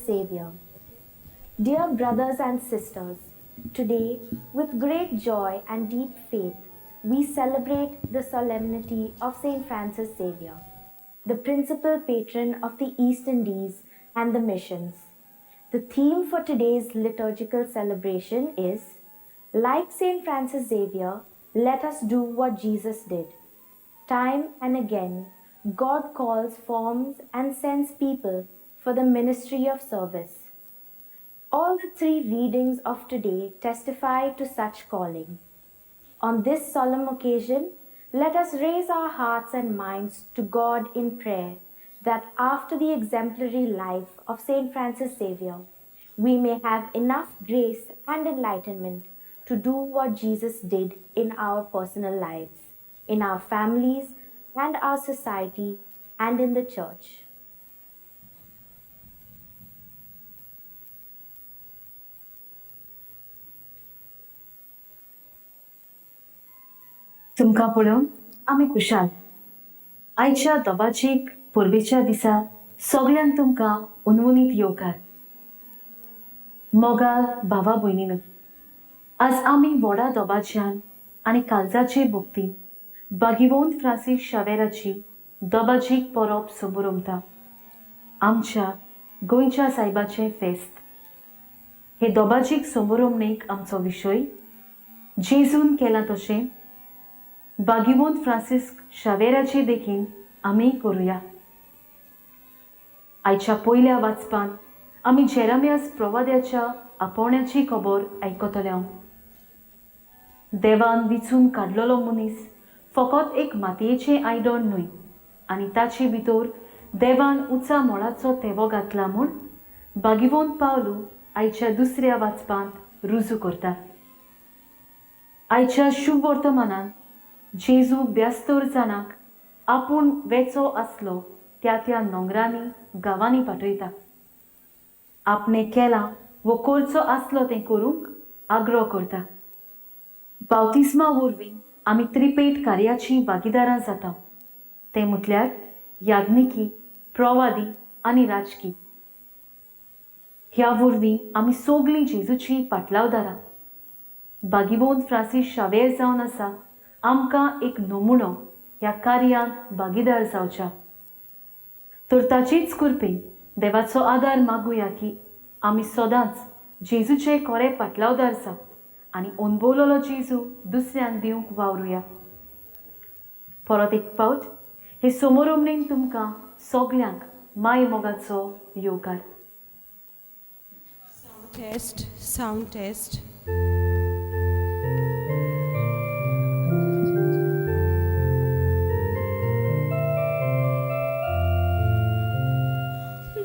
Xavier. Dear brothers and sisters, today, with great joy and deep faith, we celebrate the solemnity of Saint Francis Xavier, the principal patron of the East Indies and the missions. The theme for today's liturgical celebration is, like Saint Francis Xavier, let us do what Jesus did. Time and again, God calls, forms, and sends people for the ministry of service. All the three readings of today testify to such calling. On this solemn occasion, let us raise our hearts and minds to God in prayer, that after the exemplary life of Saint Francis Xavier, we may have enough grace and enlightenment to do what Jesus did in our personal lives, in our families and our society, and in the church. तुमकां पळोवन आमी खुशाल. आयच्या दबाजीक परबेच्या दिसा सगल्यांक तुमकां उनवुनीत येवकार. मोगाळ भावा भयणीनो, आज आमी व्हडा दबाज्यान आनी काळजाचे भक्तीन बागिवोन फ्रांसीस शावेराची दबाजीक परब समोरमता. आमच्या गोंयच्या सायबाचें फेस्त. हे दबाजीक समोरमणेक आमचो विशय जेजून केलां तशें बागिवोन फ्रांसीस शावेराचे देखीन आमी करुया. आयच्या पयल्या वाचपान आमी जेरामियास प्रवाद्याच्या आपोवण्याची खबर आयकतले. देवान विचून काडलेलो मनीस फकत एक मातयेचें आयदन न्हय आनी ताचे भितर देवान उंचा मोळाचो तेवो घातला म्हूण बागिवोन पावलू आयच्या दुसऱ्या वाचपांत रुजू करता. आयच्या शुभ वर्तमानान जेजू ब्यास्तर जाणांक आपूण वेचो आसलो त्या त्या नोंगरांनी गांवांनी पाठयता. आपणे केलां वो करचो आसलो तें करूंक आग्रो करता. बावतिस्मा वरवीं आमी त्रिपेट कार्याचीं भागीदारां जाता. तें म्हटल्यार याज्ञिकी, प्रवादी आनी राजकी. ह्या वरवीं आमी सगलीं जेजूचीं पाटलावदारां. बागिवोन फ्रांसीस शावेर जावन आसा आमकां एक नमुनो ह्या कार्यांत भागीदार जावच्या. तर ताचेच कृपेन देवाचो आदार मागुया की आमी सदांच जेजूचे खरे पाटलावदार जावं आनी अनभवलेलो जेजू दुसऱ्यांक दिवंक वावरुया. परत एक फावट हे समोरमणेन तुमकां सगल्यांक माय मोगाचो येवकार. Test, sound test.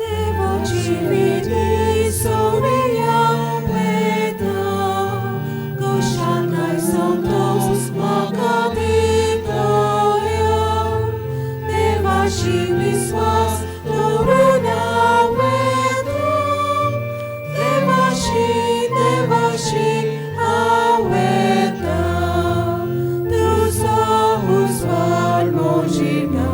देवाची विधी सोडया वेता, खुशालकाय संतोष म्हाका दितल्या. देवाशी विस्वास दवरून वेता, देवाशी देवाशी हांव वेता. तुजो उजवाड म्हजी ना,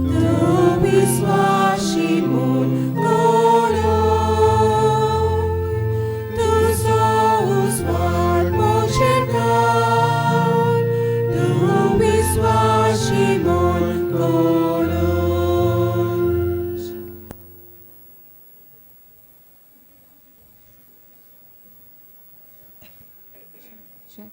तूं विस्वाशी म्हूण कोलो. तुजो उजवाड म्हजेर घाल, तूं विस्वाशी म्हूण कोलो. Check.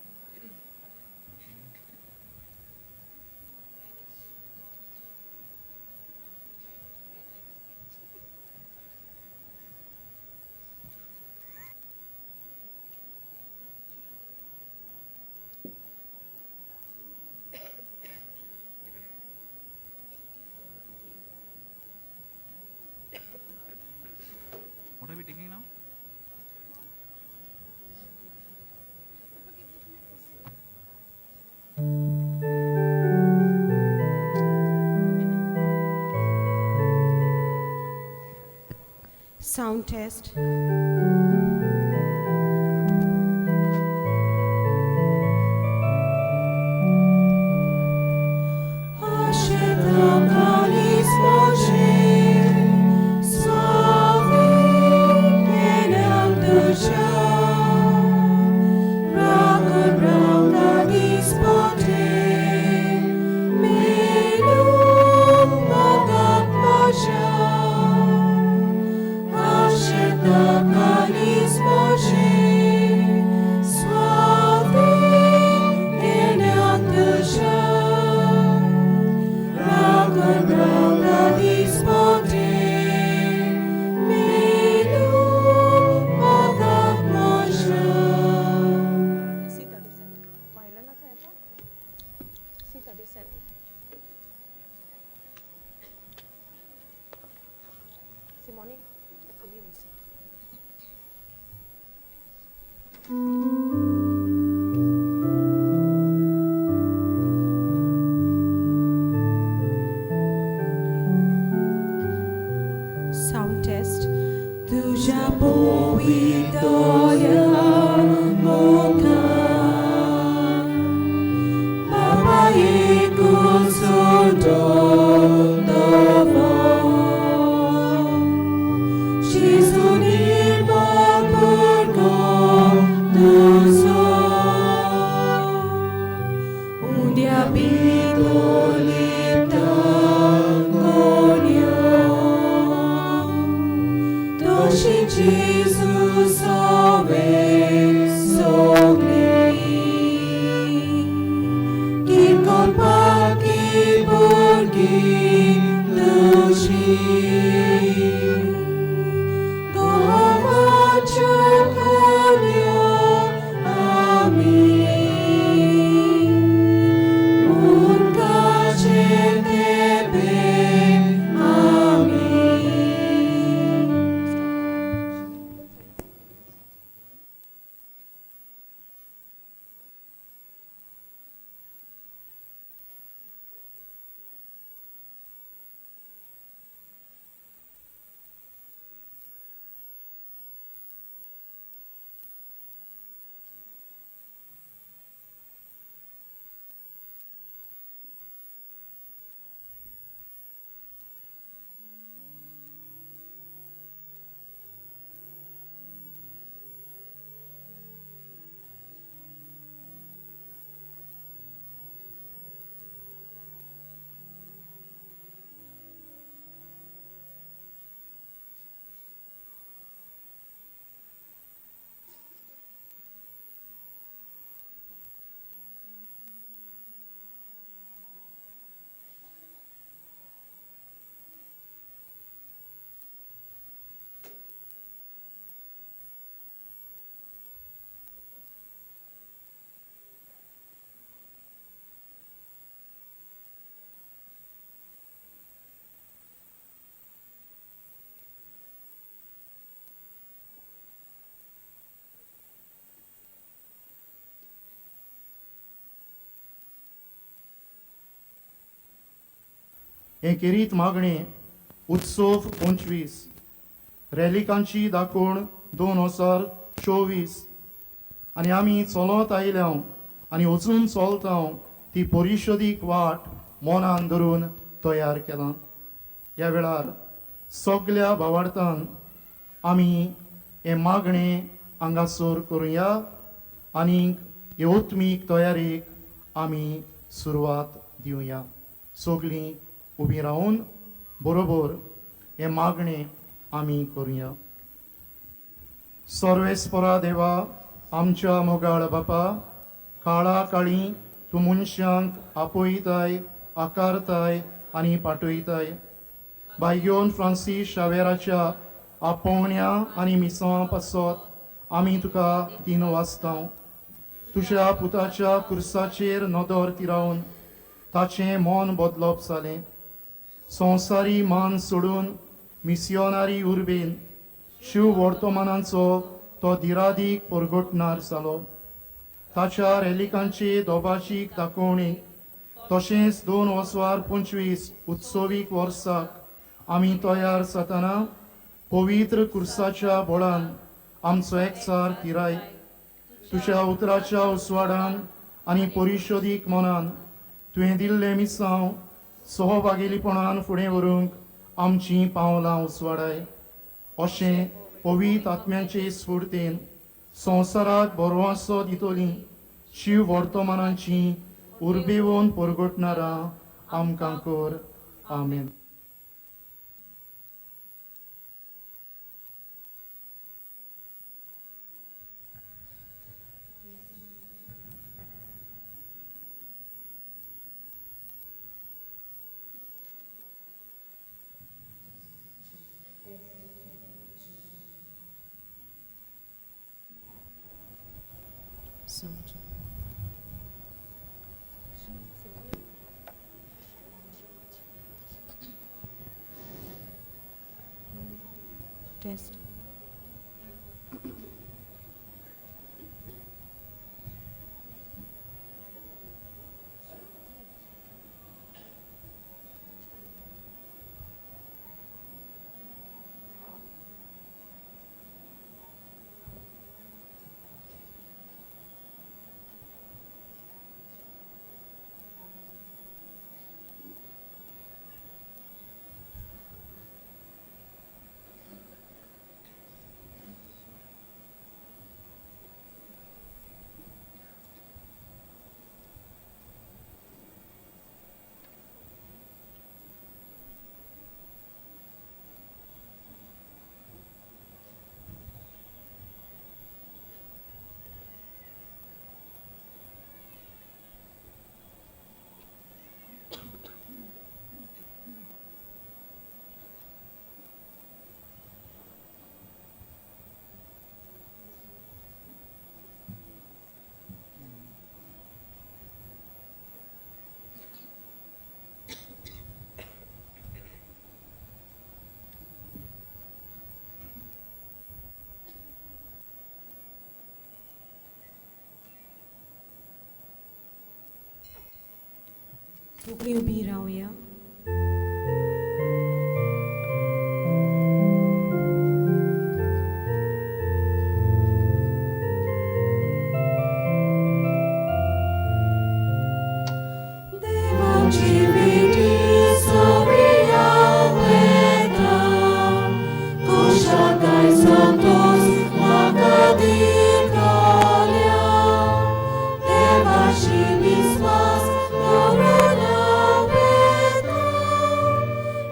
What are we taking now? Sound test. Asheta kalis moshe, Sound test. तुझ्या पवित्र मुखार बाबा एकूच जेजू निर्मळ भुरगो तुजो उद्या भितर लिपता कोण्यो तशी जेजू सवे सगळी किरकोळपाकी भुरगीं तुजी गोवाच्यो कन्यो आमी उदकाचे तेंपे आमी. हे खेरीत मागणें उत्सव 25 रॅलिकांची दाखोवण 2024 आनी आमी चलत आयल्या आनी वचून चलता ती परिशदीक वाट मनान धरून तयार केला. ह्या वेळार सगल्या भावार्थान आमी हें मागणें हांगासर करुया आनी हे आत्मीक तयारेक आमी सुरवात दिवया. सगळीं उबी रावन बरोबर हें मागणें आमी करुया. सर्वेस्परा देवा, आमच्या मोगाळ बापा, काळा काळी तूं मनशांक आपयताय, आकारताय आनी पाठयताय. बायगोन फ्रांसीस शावेराच्या आपोवण्या आनी मिसांवा पासत आमी तुका दिन वाचता. तुज्या पुताच्या कुर्साचेर नदर तिरावन ताचें मन बदलप जालें. संवसारी मान सोडून मिसियोनारी उर्बेन शिव वर्तमानाचो तो दिरादीक परगटणार जालो. ताच्या रेलिकांचे दोबाशीक दाखोवणी तशेंच 2025 उत्सवीक वर्साक आमी तयार जातना पवित्र कुर्साच्या बळान आमचो एकचार तिराय. तुज्या उतराच्या उजवाडान आनी परिशदीक मनान तुवें दिल्लें मिसांव सहभागीपणान फुडें व्हरूंक आमचीं पावलां उजवाडाय. अशें पवित्र आत्म्याचे स्फुर्तेन संवसाराक बरवासो दितली शिव वर्तमानाची उर्बेवन परगटणारां आमकां कर. आमेन. Test. सगळीं उबी रावया. देवाची विधी सगळ्या वता, कुशाकाय संतोष म्हाका दितल्या. देवाशी विस्वास दवरून वता,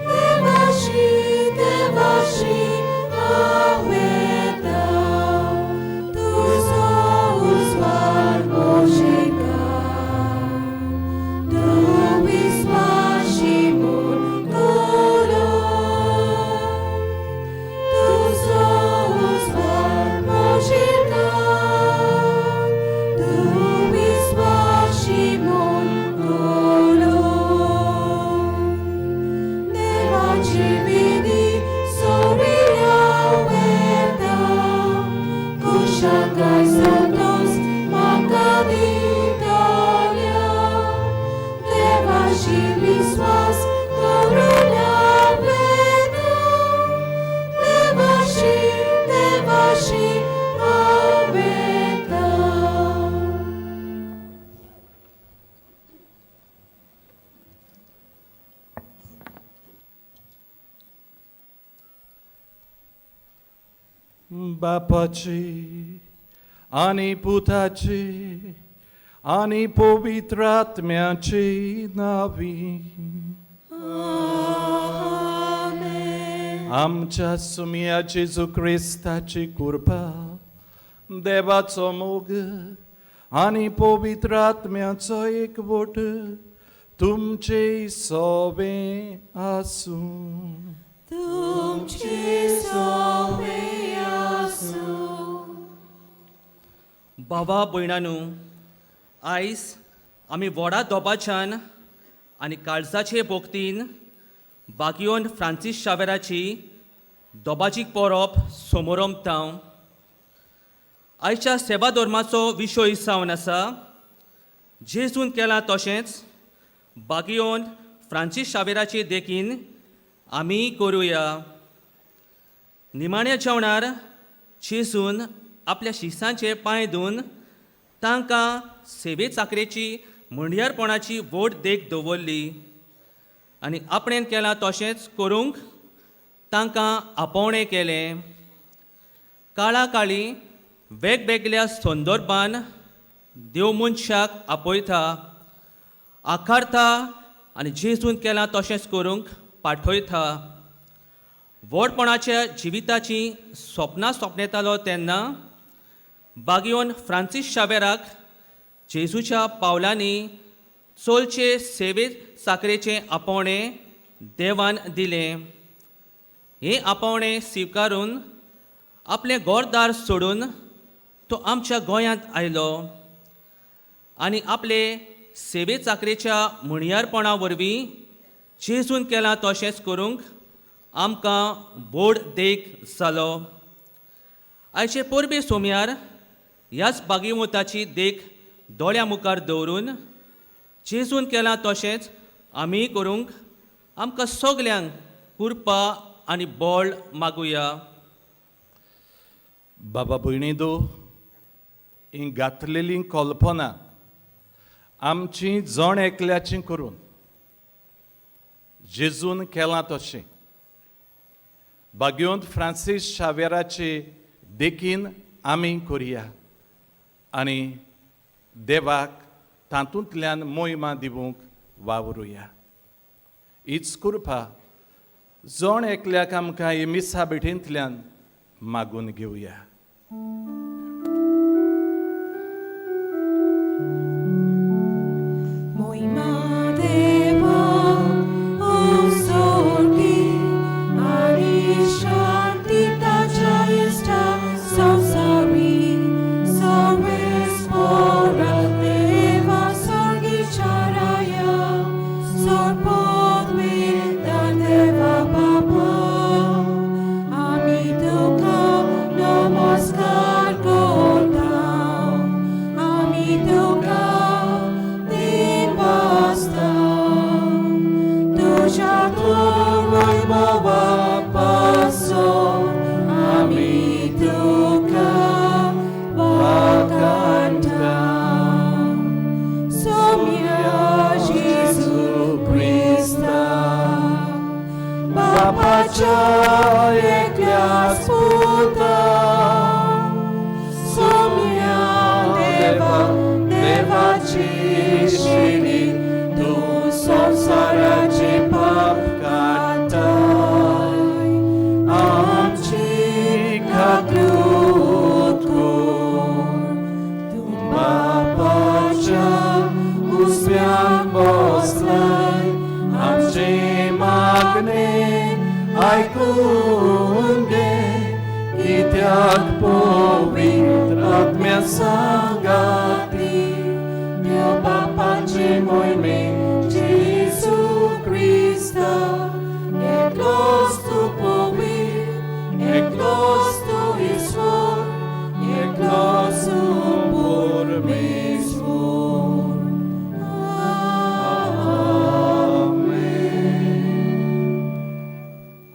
देवाशी देवाशी हांव वता, तुजो उजवाड मोजेका. तूं विस्वाशी म्हूण कोलो, तुजो उजवाड मोजेका. तूं विस्वाशी म्हूण कोलो. देवाची विधी सगळ्या वता, कुशाकाय संतोष म्हाका दितल्या. देवाशी विस्वास दवरून वता, देवाशी देवाशी हांव वता. बापाची आनी पुताची आनी पवित्र आत्म्याची नावी. आमच्या सुमया जेजू क्रिस्ताची कृपा, देवाचो मोग आनी पवित्र आत्म्याचो एकवट तुमचे सोबे आसूं. तुमचे सोबे आसूं. बाबा भयणानू, आयज आमी व्हडा दोबाच्यान आनी काळजाचे भोक्तीन बागियोन फ्रांसीस शावेराची दोबाजीक परब सोमोरमता. आयच्या सेवा धर्माचो विशय जावन आसा जेजून केला तशेंच बागियोन फ्रांसीस शावेराचे देखीन आमी करुया. निमाण्या जेवणार जेजून आपल्या शिसांचे पांय धुवन तांकां सेवे चाकरेची म्हणयारपणाची व्हड देख दवरली आनी आपणेन केलां तशेंच करूंक तांकां आपोवणें केलें. काळा काळी वेगवेगळ्या संदर्भान देव मनशाक आपयता, आकारता आनी जेजून केलां तशेंच करूंक पाठयता. व्हडपणाच्या जिविताचीं सपनां सपनेतालो तेन्ना बागियोन फ्रांसीस शावेराक जेजूच्या पावलांनी चलचे सेवे साकरेचें आपोवणें देवान दिलें. हें आपोवणें स्विकारून आपलें घरदार सोडून तो आमच्या गोंयांत आयलो आनी आपले सेवे चाकरेच्या म्हणयारपणा वरवीं जेजून केलां तशेंच करूंक आमकां व्हड देख जालो. आयचे परबे सोमयार ह्याच बागेवताची देख दोळ्या मुखार दवरून जेजून केलां तशेंच आमीय करूंक आमकां सगल्यांक कृपा आनी बळ मागुया. बाबा भयणी दो ही घातलेली कल्पना आमची जण एकल्याची करून जेजून केलां तशें बागेवंत फ्रांसीस शावेराचे देखीन आमी करुया आनी देवाक तातूंतल्यान मोहिमा दिवंक वावरुया. हीच कृपा जण एकल्याक आमकां ही मिसा भेटींतल्यान मागून घेवया. मोहिमा देवा उसोटी आनी शांती ताच्या इश्टा संवसारी सर्वेस्पोरा देवा सर्गीच्या राया सर्वपदवीता देवा बापा आमी तुका नमस्कार करता आमी तुका दिनवासता तुज्या वैभवा पासून आमी तुका वाखाणता. सोम्या जेजू क्रिस्ता बापाच्या एकल्याच पुता सोम्या देवा देवाची शिरी तूं संवसाराचे पाप काडटाय आमची काकूत कर. तूं बापाच्या उजव्याक बसलाय आमचे मागणे आयकून घे कित्याक पवित्र आत्म्या सांगाती देव बापाचे मोहिमे जेजू क्रिस्ता एकलोच तूं पवित्र एकलोच तूं ईश्वर एकलोच तूं परमेश्वर. आमेन.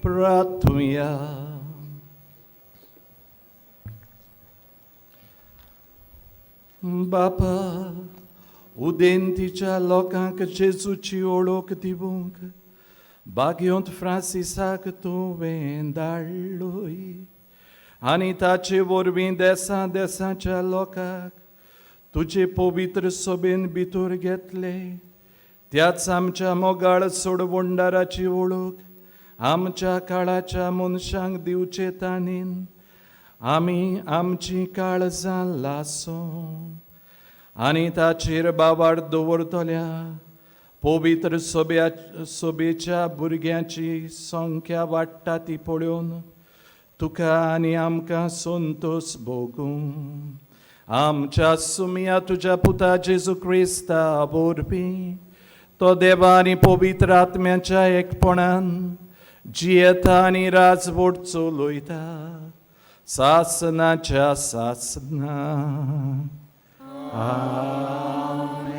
प्रार्थुया. बापा उदेंतीच्या लोकांक जेजूची ओळख दिवंक बागेवंत फ्रांसिसाक तुवें धाडलोय आनी ताचे वरवीं देसां देसांच्या लोकांक तुजे पवित्र सभेन भितर घेतले त्याच आमच्या मोगाळ सोडवणदाराची वळख आमच्या काळाच्या मनशांक दिवचे ताणीन आमी आमची काळजां लासूं आनी ताचेर बाबार दवरतल्या पवित्र सोब्या सोबेच्या भुरग्यांची संख्या वाडटा ती पळोवन तुका आनी आमकां संतोश भोगूं. आमच्या सुमया तुज्या पुता जेजू क्रिस्ता वरवीं तो देवा आनी पवित्र आत्म्याच्या एकपणान जियेता आनी राजवट चलयता सासनाच्या सासना. आमेन.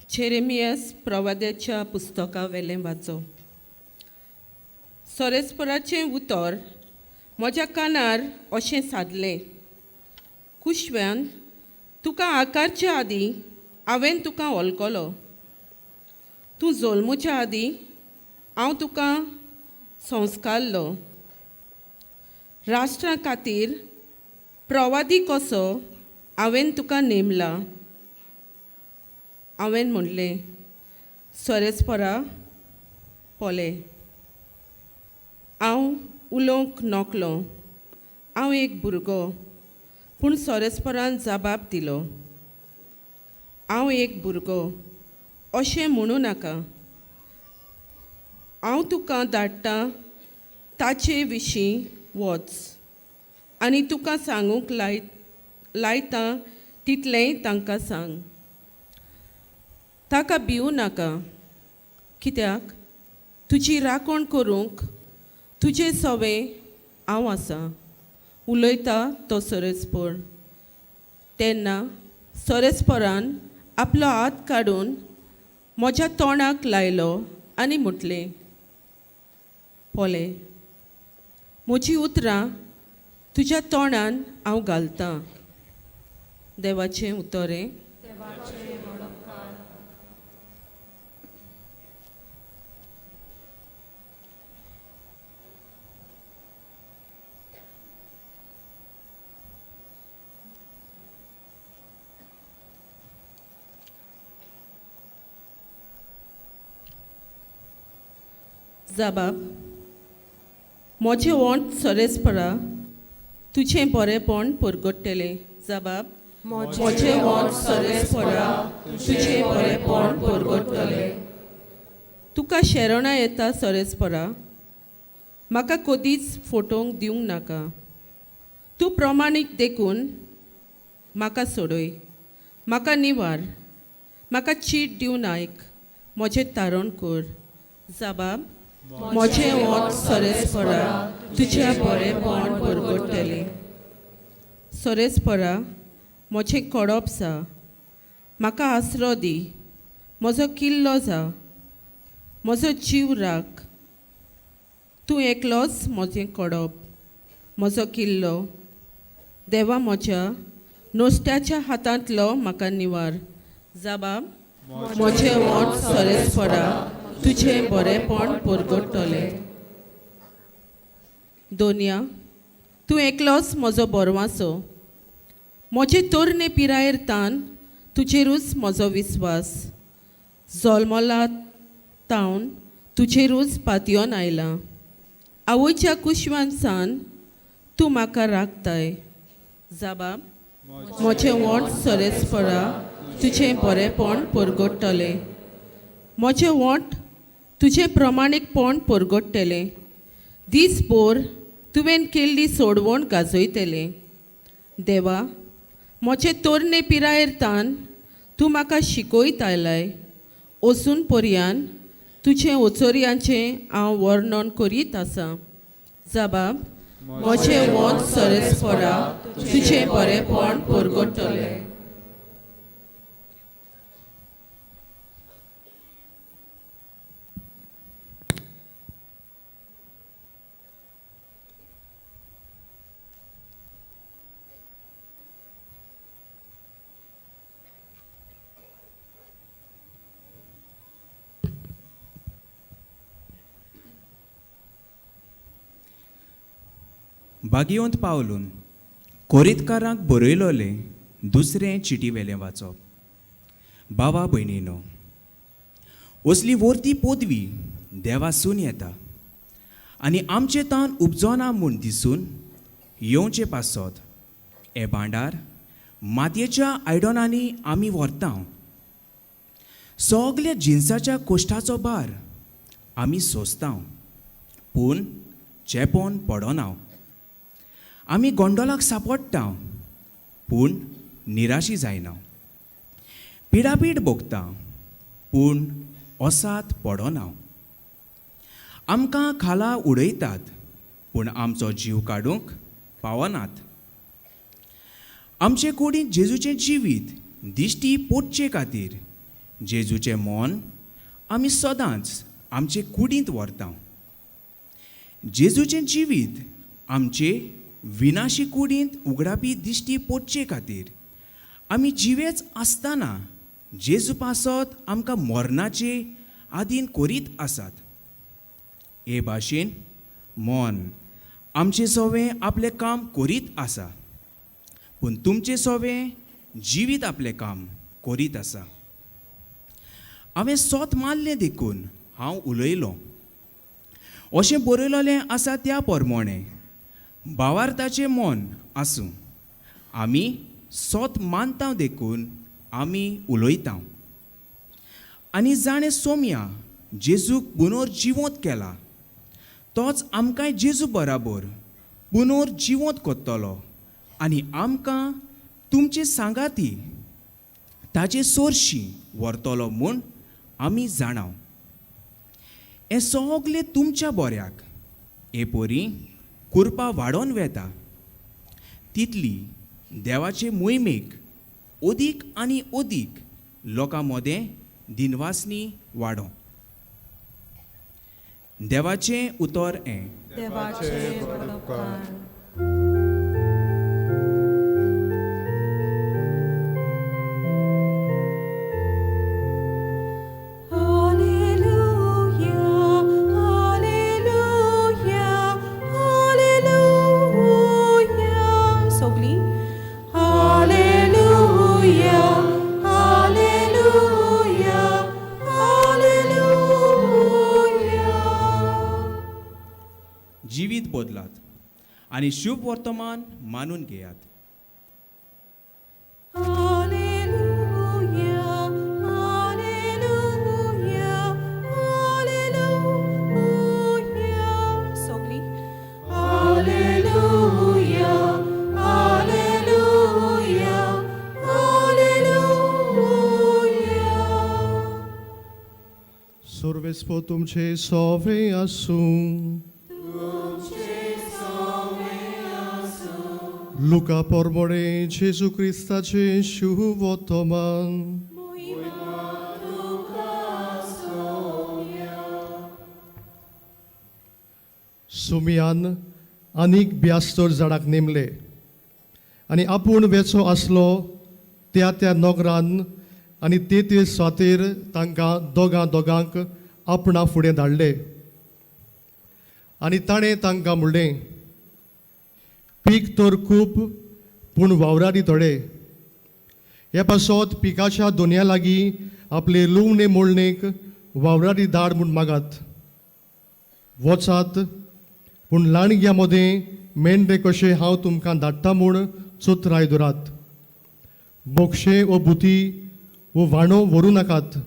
जेरेमियस प्रवाद्याच्या पुस्तका वेलें वाचो. सोरेस्पराचें उतर म्हज्या कानार अशें सादलें, कुशव्यान तुका आकारच्या आदीं हांवें तुका वळखलो, तूं जल्मुच्या आदीं हांव तुका संस्कारलो. राष्ट्रा खातीर प्रवादी कसो हांवें तुका नेमला. हांवें म्हणलें, सोरेस्परा पोले हांव उलोवंक नकलो, हांव एक भुरगो. पूण सोरेस्परान जबाब दिलो, हांव एक भुरगो अशें म्हणूं नाका. हांव तुका धाडटा ताचे विशीं वच आनी तुका सांगूंक लायता तितलेंय तांकां सांग. ताका भिवूं नाका, कित्याक तुजी राखण करूंक तुजें सवें हांव आसा, उलयता तो सोरेस्पोर. तेन्ना सोरेस्पोरान आपलो हात काडून म्हज्या तोंडाक लायलो आनी म्हटलें, पळय म्हजी उतरां तुज्या तोंडान हांव घालतां. देवाचें उतर हें. जबाब, म्हजें ओंठ सोरेस्परा तुजें बरेंपण परगट्टलें. जबाब, म्हजें ओंठ सोरेस्परा तुजें बरेंपण परगट्टलें. तुका शेरणां येता सोरेस्परा, म्हाका कदीच फोटोवंक दिवंक नाका. तूं प्रमाणीक देखून म्हाका सोडय, म्हाका निवार, म्हाका चीट दिवन आयक, म्हजें तारण कर. जबाब, म्हजें ओंठ सोरेस्परा तुजें बरेंपण परगट्टलें. सोरेस्परा म्हजें कडप जा, म्हाका आसरो दी, म्हजो किल्लो जा, म्हजो जीव राख. तूं एकलोच म्हजें कडप, म्हजो किल्लो. देवा म्हज्या नोस्ट्याच्या हातांतलो म्हाका निवार. जबाब, म्हजें ओंठ सोरेस्परा तुजें बरेंपण परगट्टलें. दोनया, तूं एकलोच म्हजो बोरवासो, म्हजे तरणे पिरायेर तान तुजेरूच म्हजो विस्वास. जल्मला तावन तुजेरूच पातयोन आयलां. आवयच्या कुशवान सान तूं म्हाका राखताय. जबाब, म्हजें ओंठ सोरेस्परा तुजें बरेंपण परगट्टलें. म्हजें ओंठ तुजें प्रमाणीकपण परगट्टलें. दीसभर तुवें केल्ली सोडवण गाजयतलें. देवा, म्हजे तरणे पिरायेर तान तूं म्हाका शिकयत आयलाय. वचून पर्यान तुजें ओचोरयांचें हांव वर्णन करीत आसा. जबाब, म्हजें ओंठ सोरेस्परा तुजें बरेंपण परगट्टलें. बागियोंत पावलून कोरीतकारांक बरयलोलें दुसरें चिटी वेलें वाचप. बाबा भयणीनो, असली वर्ती पदवी देवासून येता आनी आमचें तान उपजोना म्हूण दिसून येवचे पासत हे भांडार मातयेच्या आयडनांनी आमी व्हरता. सगल्या जिन्साच्या कोश्टाचो भार आमी सोंसता, पूण चेपोन पडना. आमी गोंडोलाक सापडटा, पूण निराशी जायना. पिडापीड भोगता, पूण ओसात पडना. आमकां खाला उडयतात, पूण आमचो जीव काडूंक पावनात. आमचे कुडींत जेजूचें जिवीत दिश्टी पोटचे खातीर जेजूचें मन आमी सदांच आमचे कुडींत व्हरता. जेजूचें जिवीत आमचे विनाशी कुडींत उगडापी दिश्टी पोटचे खातीर आमी जिवेच आसतना जेजू पासत आमकां मरणाचे आदीन करीत आसात. हे भाशेन मन आमचें सवें आपलें काम करीत आसा, पूण तुमचें सवें जिवीत आपलें काम करीत आसा. हांवें सोत मारलें देखून हांव उलयलों. अशें बरयलोलें आसा त्या परमोणें भावार्थाचें मन आसूं, आमी सोत मानता देखून आमी उलयता. आनी जाणें सोमया जेजूक पुनर्जिवंत केला तोच आमकांय जेजू बराबर पुनर्जिवंत करतलो आनी आमकां तुमचे सांगाती ताजे सोरशी व्हरतलो म्हूण आमी जाणाव. हें सगलें तुमच्या बऱ्याक हे परी कुरपा वाडोवन वेता तितली देवाचे मोहिमेक अदीक आनी अदीक लोकां मदें दिनवासनी वाडों. देवाचें उतर हें. देवाचें उपकार. Hallelujah, hallelujah, hallelujah. सगळीं हालेलुया, हालेलुया, हालेलुया. जिवीत बदलात आनी शुभ वर्तमान मानून घेयात. Hallelujah, hallelujah, hallelujah. सगळीं हालेलुया, हालेलुया, हालेलुया. सर्वेस्पो तुमचे सोवे आसूं. लुका परमोडे जेजू क्रिस्ताचे शुभवर्तमान. सुमियान आनीक ब्यास्तर झाडाक नेमले आनी आपूण वेचो आसलो त्या त्या नगरान आनी ते ते स्वातेर तांकां दोगां दोगांक आपणा फुडें धाडले आनी ताणें तांकां म्हणलें, पीक तर खूब पूण वावराडी थोडे. हे पासत पिकाच्या दोनया लागीं आपले लुवणे मोडणेक वावराडी धाड म्हूण मागात. वचात पूण लाणग्या मदें मेंढरे कशें हांव तुमकां धाडटा म्हूण चोत्राय दवरात. बोक्षे वो बुती वो वाणो व्हरूं नाकात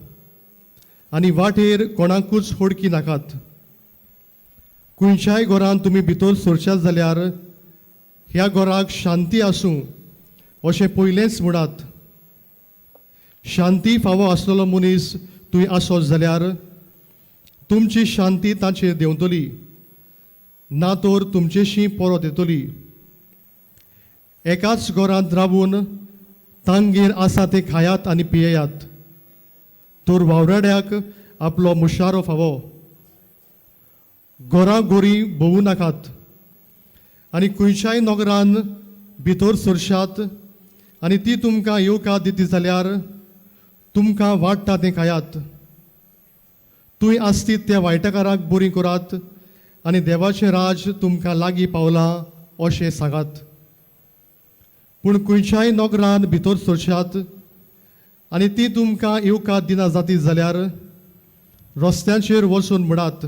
आनी वाटेर कोणाकूच होडकी नाकात. खंयच्याय घरान तुमी भितर सरशात जाल्यार ह्या घराक शांती आसूं अशें पयलेंच म्हणात. शांती फावो आसलेलो मनीस तुवें आसत जाल्यार तुमची शांती ताचेर देंवतली, ना तर तुमचेशी परत येतली. एकाच घरांत रावून तांगेर आसा तें खायात आनी पियेयात, तर वावराड्याक आपलो मुशारो फावो. घरां गोरी भोवूं नाकात आनी खंयच्याय नगरान भितर सरशात आनी ती तुमकां येवकार दिती जाल्यार तुमकां वाडटा तें खायात. तूंय आसतीत त्या वायटकाराक बरी करात आनी देवाचें राज तुमकां लागीं पावलां अशें सांगात. पूण खंयच्याय नगरान भितर सरशात आनी ती तुमकां येवकार दिना जाती जाल्यार रस्त्यांचेर वचून म्हणात,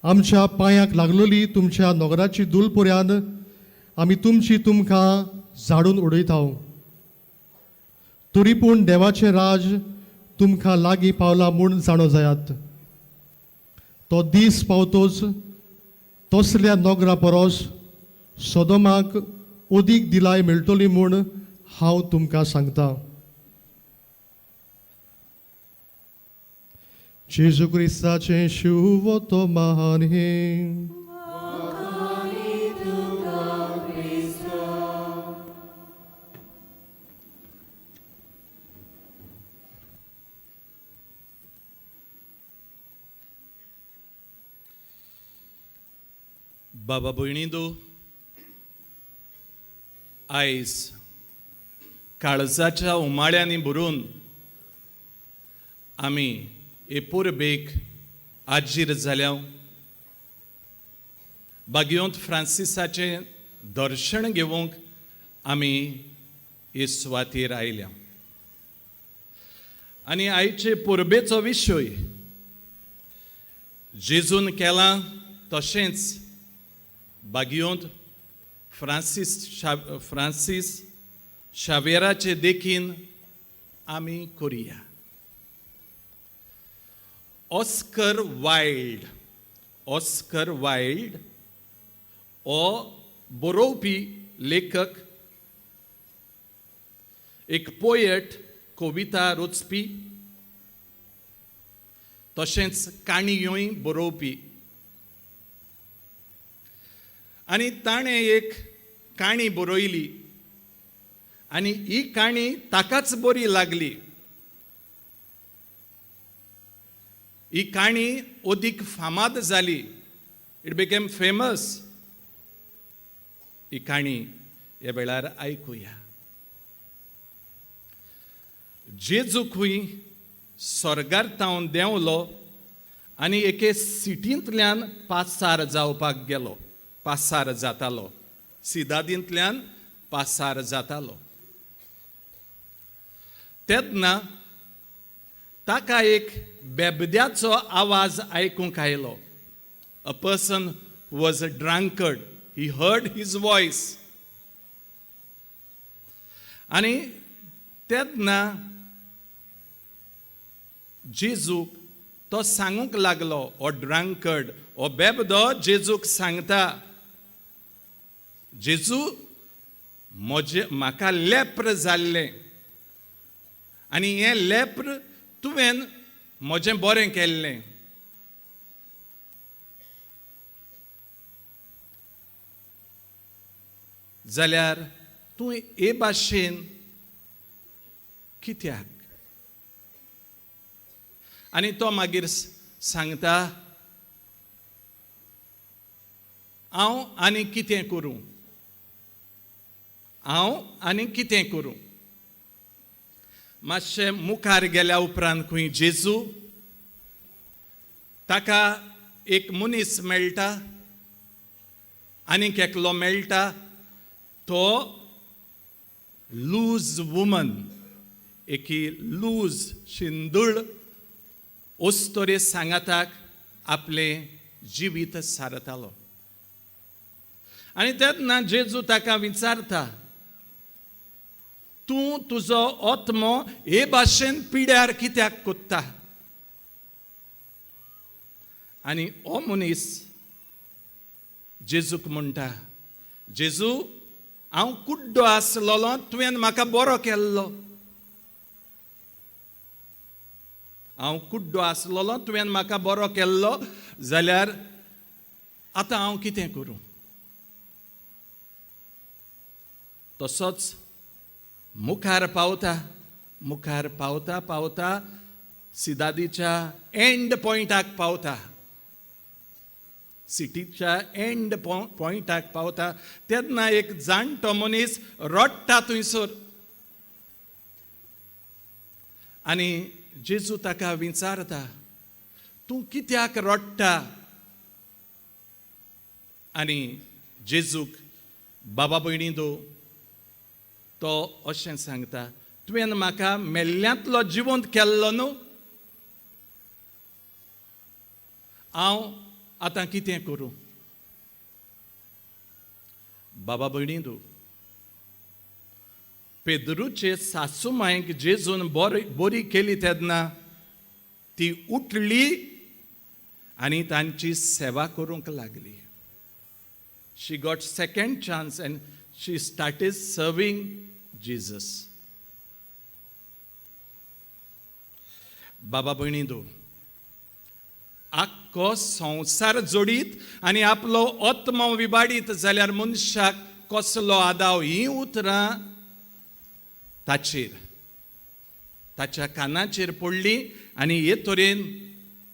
आमच्या पांयांक लागलोली तुमच्या नगराची दुलपुऱ्यान आमी तुमची तुमकां झाडून उडयता. तरी पूण देवाचें राज तुमकां लागीं पावलां म्हूण जाणो जायात. तो दीस पावतोच तसल्या नगरा परस सोदोमाक अदीक दिलाय मेळटली म्हूण हांव तुमकां सांगता. जेजू क्रिस्ताचें शुभवर्तमान हें. बाबा भयणींदो, आयज काळजाच्या उमाळ्यांनी भरून आमी हे परबेक आजीर जाल्या. बागियोंत फ्रांसिसाचें दर्शन घेवंक आमी हे सुवातेर आयल्या आनी आयचे परबेचो विशय जेजून केला तशेंच बागियोंत फ्रांसीस शावेराचे देखीन आमी करुया. ऑस्कर वायल्ड, ऑस्कर वायल्ड हो बरोवपी लेखक, एक पोयट, कविता रचपी, तशेंच काणयोय बरोवपी. आनी ताणें एक काणी बरयली आनी ही काणी ताकाच बरी लागली. ही काणी अदीक फामाद जाली. It became famous. ही काणी ह्या वेळार आयकुया. जेजू खंय स्वर्गार तावन देंवलो आनी एके सिटींतल्यान पासार जावपाक गेलो. पासार जातालो, सिदादींतल्यान पासार जातालो तेन्ना ताका एक बेबद्याचो आवाज आयकूंक आयलो. A person was a drunkard, he heard his voice. आनी तेन्ना जेजूक तो सांगूंक लागलो. हो ड्रंकर्ड, हो बेबदो जेजूक सांगता, जेजू, म्हजे म्हाका लेप्र जाल्लें आनी हें लेप्र तुवें म्हजें बरें केल्लें. जाल्यार तूं हे भाशेन कित्याक? आनी तो मागीर सांगता, हांव आनी कितें करूं, हांव आनी कितें करूं? मातशें मुखार गेल्या उपरांत खंय जेजू ताका एक मनीस मेळटा, आनीक एकलो मेळटा, तो लूज वुमन, एकी लूज शिंदूळ अस्तोरे सांगाताक आपलें जिवीत सारतालो. आनी तेन्ना जेजू ताका विचारता, तूं तुजो आत्मो हे भाशेन पिड्यार कित्याक कोत्ता? आनी हो मनीस जेजूक म्हणटा, जेजू, हांव कुड्डो आसलेलो, तुवें म्हाका बरो केल्लो. हांव कुड्डो आसलेलो, तुवें म्हाका बरो केल्लो, जाल्यार आतां हांव कितें करूं? तसोच मुखार पावता, मुखार पावता पावता सिदादीच्या एंड पॉयंटाक पावता, सिटीच्या एंड पॉयंटाक पावता तेन्ना एक जाणटो मनीस रडटा थंयसर. आनी जेजू ताका विचारता, तूं कित्याक रडटा? आनी जेजूक, बाबा भयणी दो, तो अशें सांगता, तुवें म्हाका मेल्ल्यांतलो जिवंत केल्लो न्हू, हांव आतां कितें करूं? बाबा भयणी दो, पेद्रूचे सासू मांयक जेजून बरी केली तेन्ना ती उठली आनी तांची सेवा करूंक लागली. She got second chance and she started serving Jesus. बाबा भयणी दो, आख्खो संवसार जोडीत आनी आपलो आत्मो विबाडीत जाल्यार मनशाक कसलो आदाव? हीं उतरां ताचेर, ताच्या कानाचेर पडली आनी हे तरेन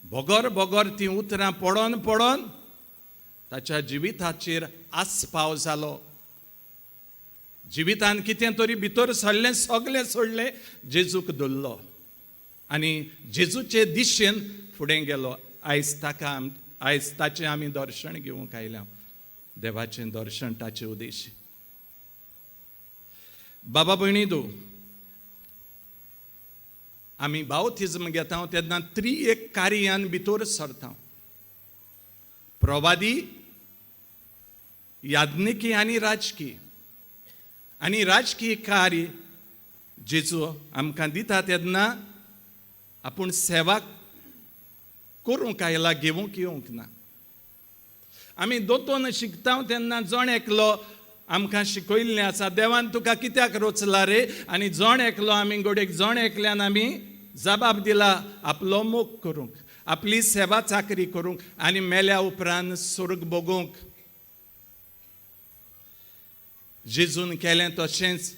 बगर बगर तीं उतरां पडोन पडोन ताच्या जिविताचेर आस्पाव जालो. जिवितान कितें तरी भितर सरलें, सगलें सोडलें, जेजूक धरलो आनी जेजूचे दिशेन फुडें गेलो. आयज ताका, आयज ताचें आमी दर्शन घेवंक आयल्या, देवाचें दर्शन ताचे उद्देश. बाबा भयणी दो, आमी बावतिज्म घेता तेन्ना त्री एक कार्यान भितर सरता. प्रवादी, याज्ञिकी आनी राजकी. आनी राजकीय कार्य जेजू आमकां दिता तेन्ना आपूण सेवा करूंक आयला, घेवंक येवंक ना. आमी दोतोन शिकता तेन्ना जण एकलो आमकां शिकयल्लें आसा, देवान तुका कित्याक रोचला रे? आनी जण एकलो आमी गोडेक जण एकल्यान आमी जबाब दिला आपलो मोग करूंक, आपली सेवा चाकरी करूंक आनी मेल्या उपरांत स्वर्ग भोगूंक. जेजून केलें तशेंच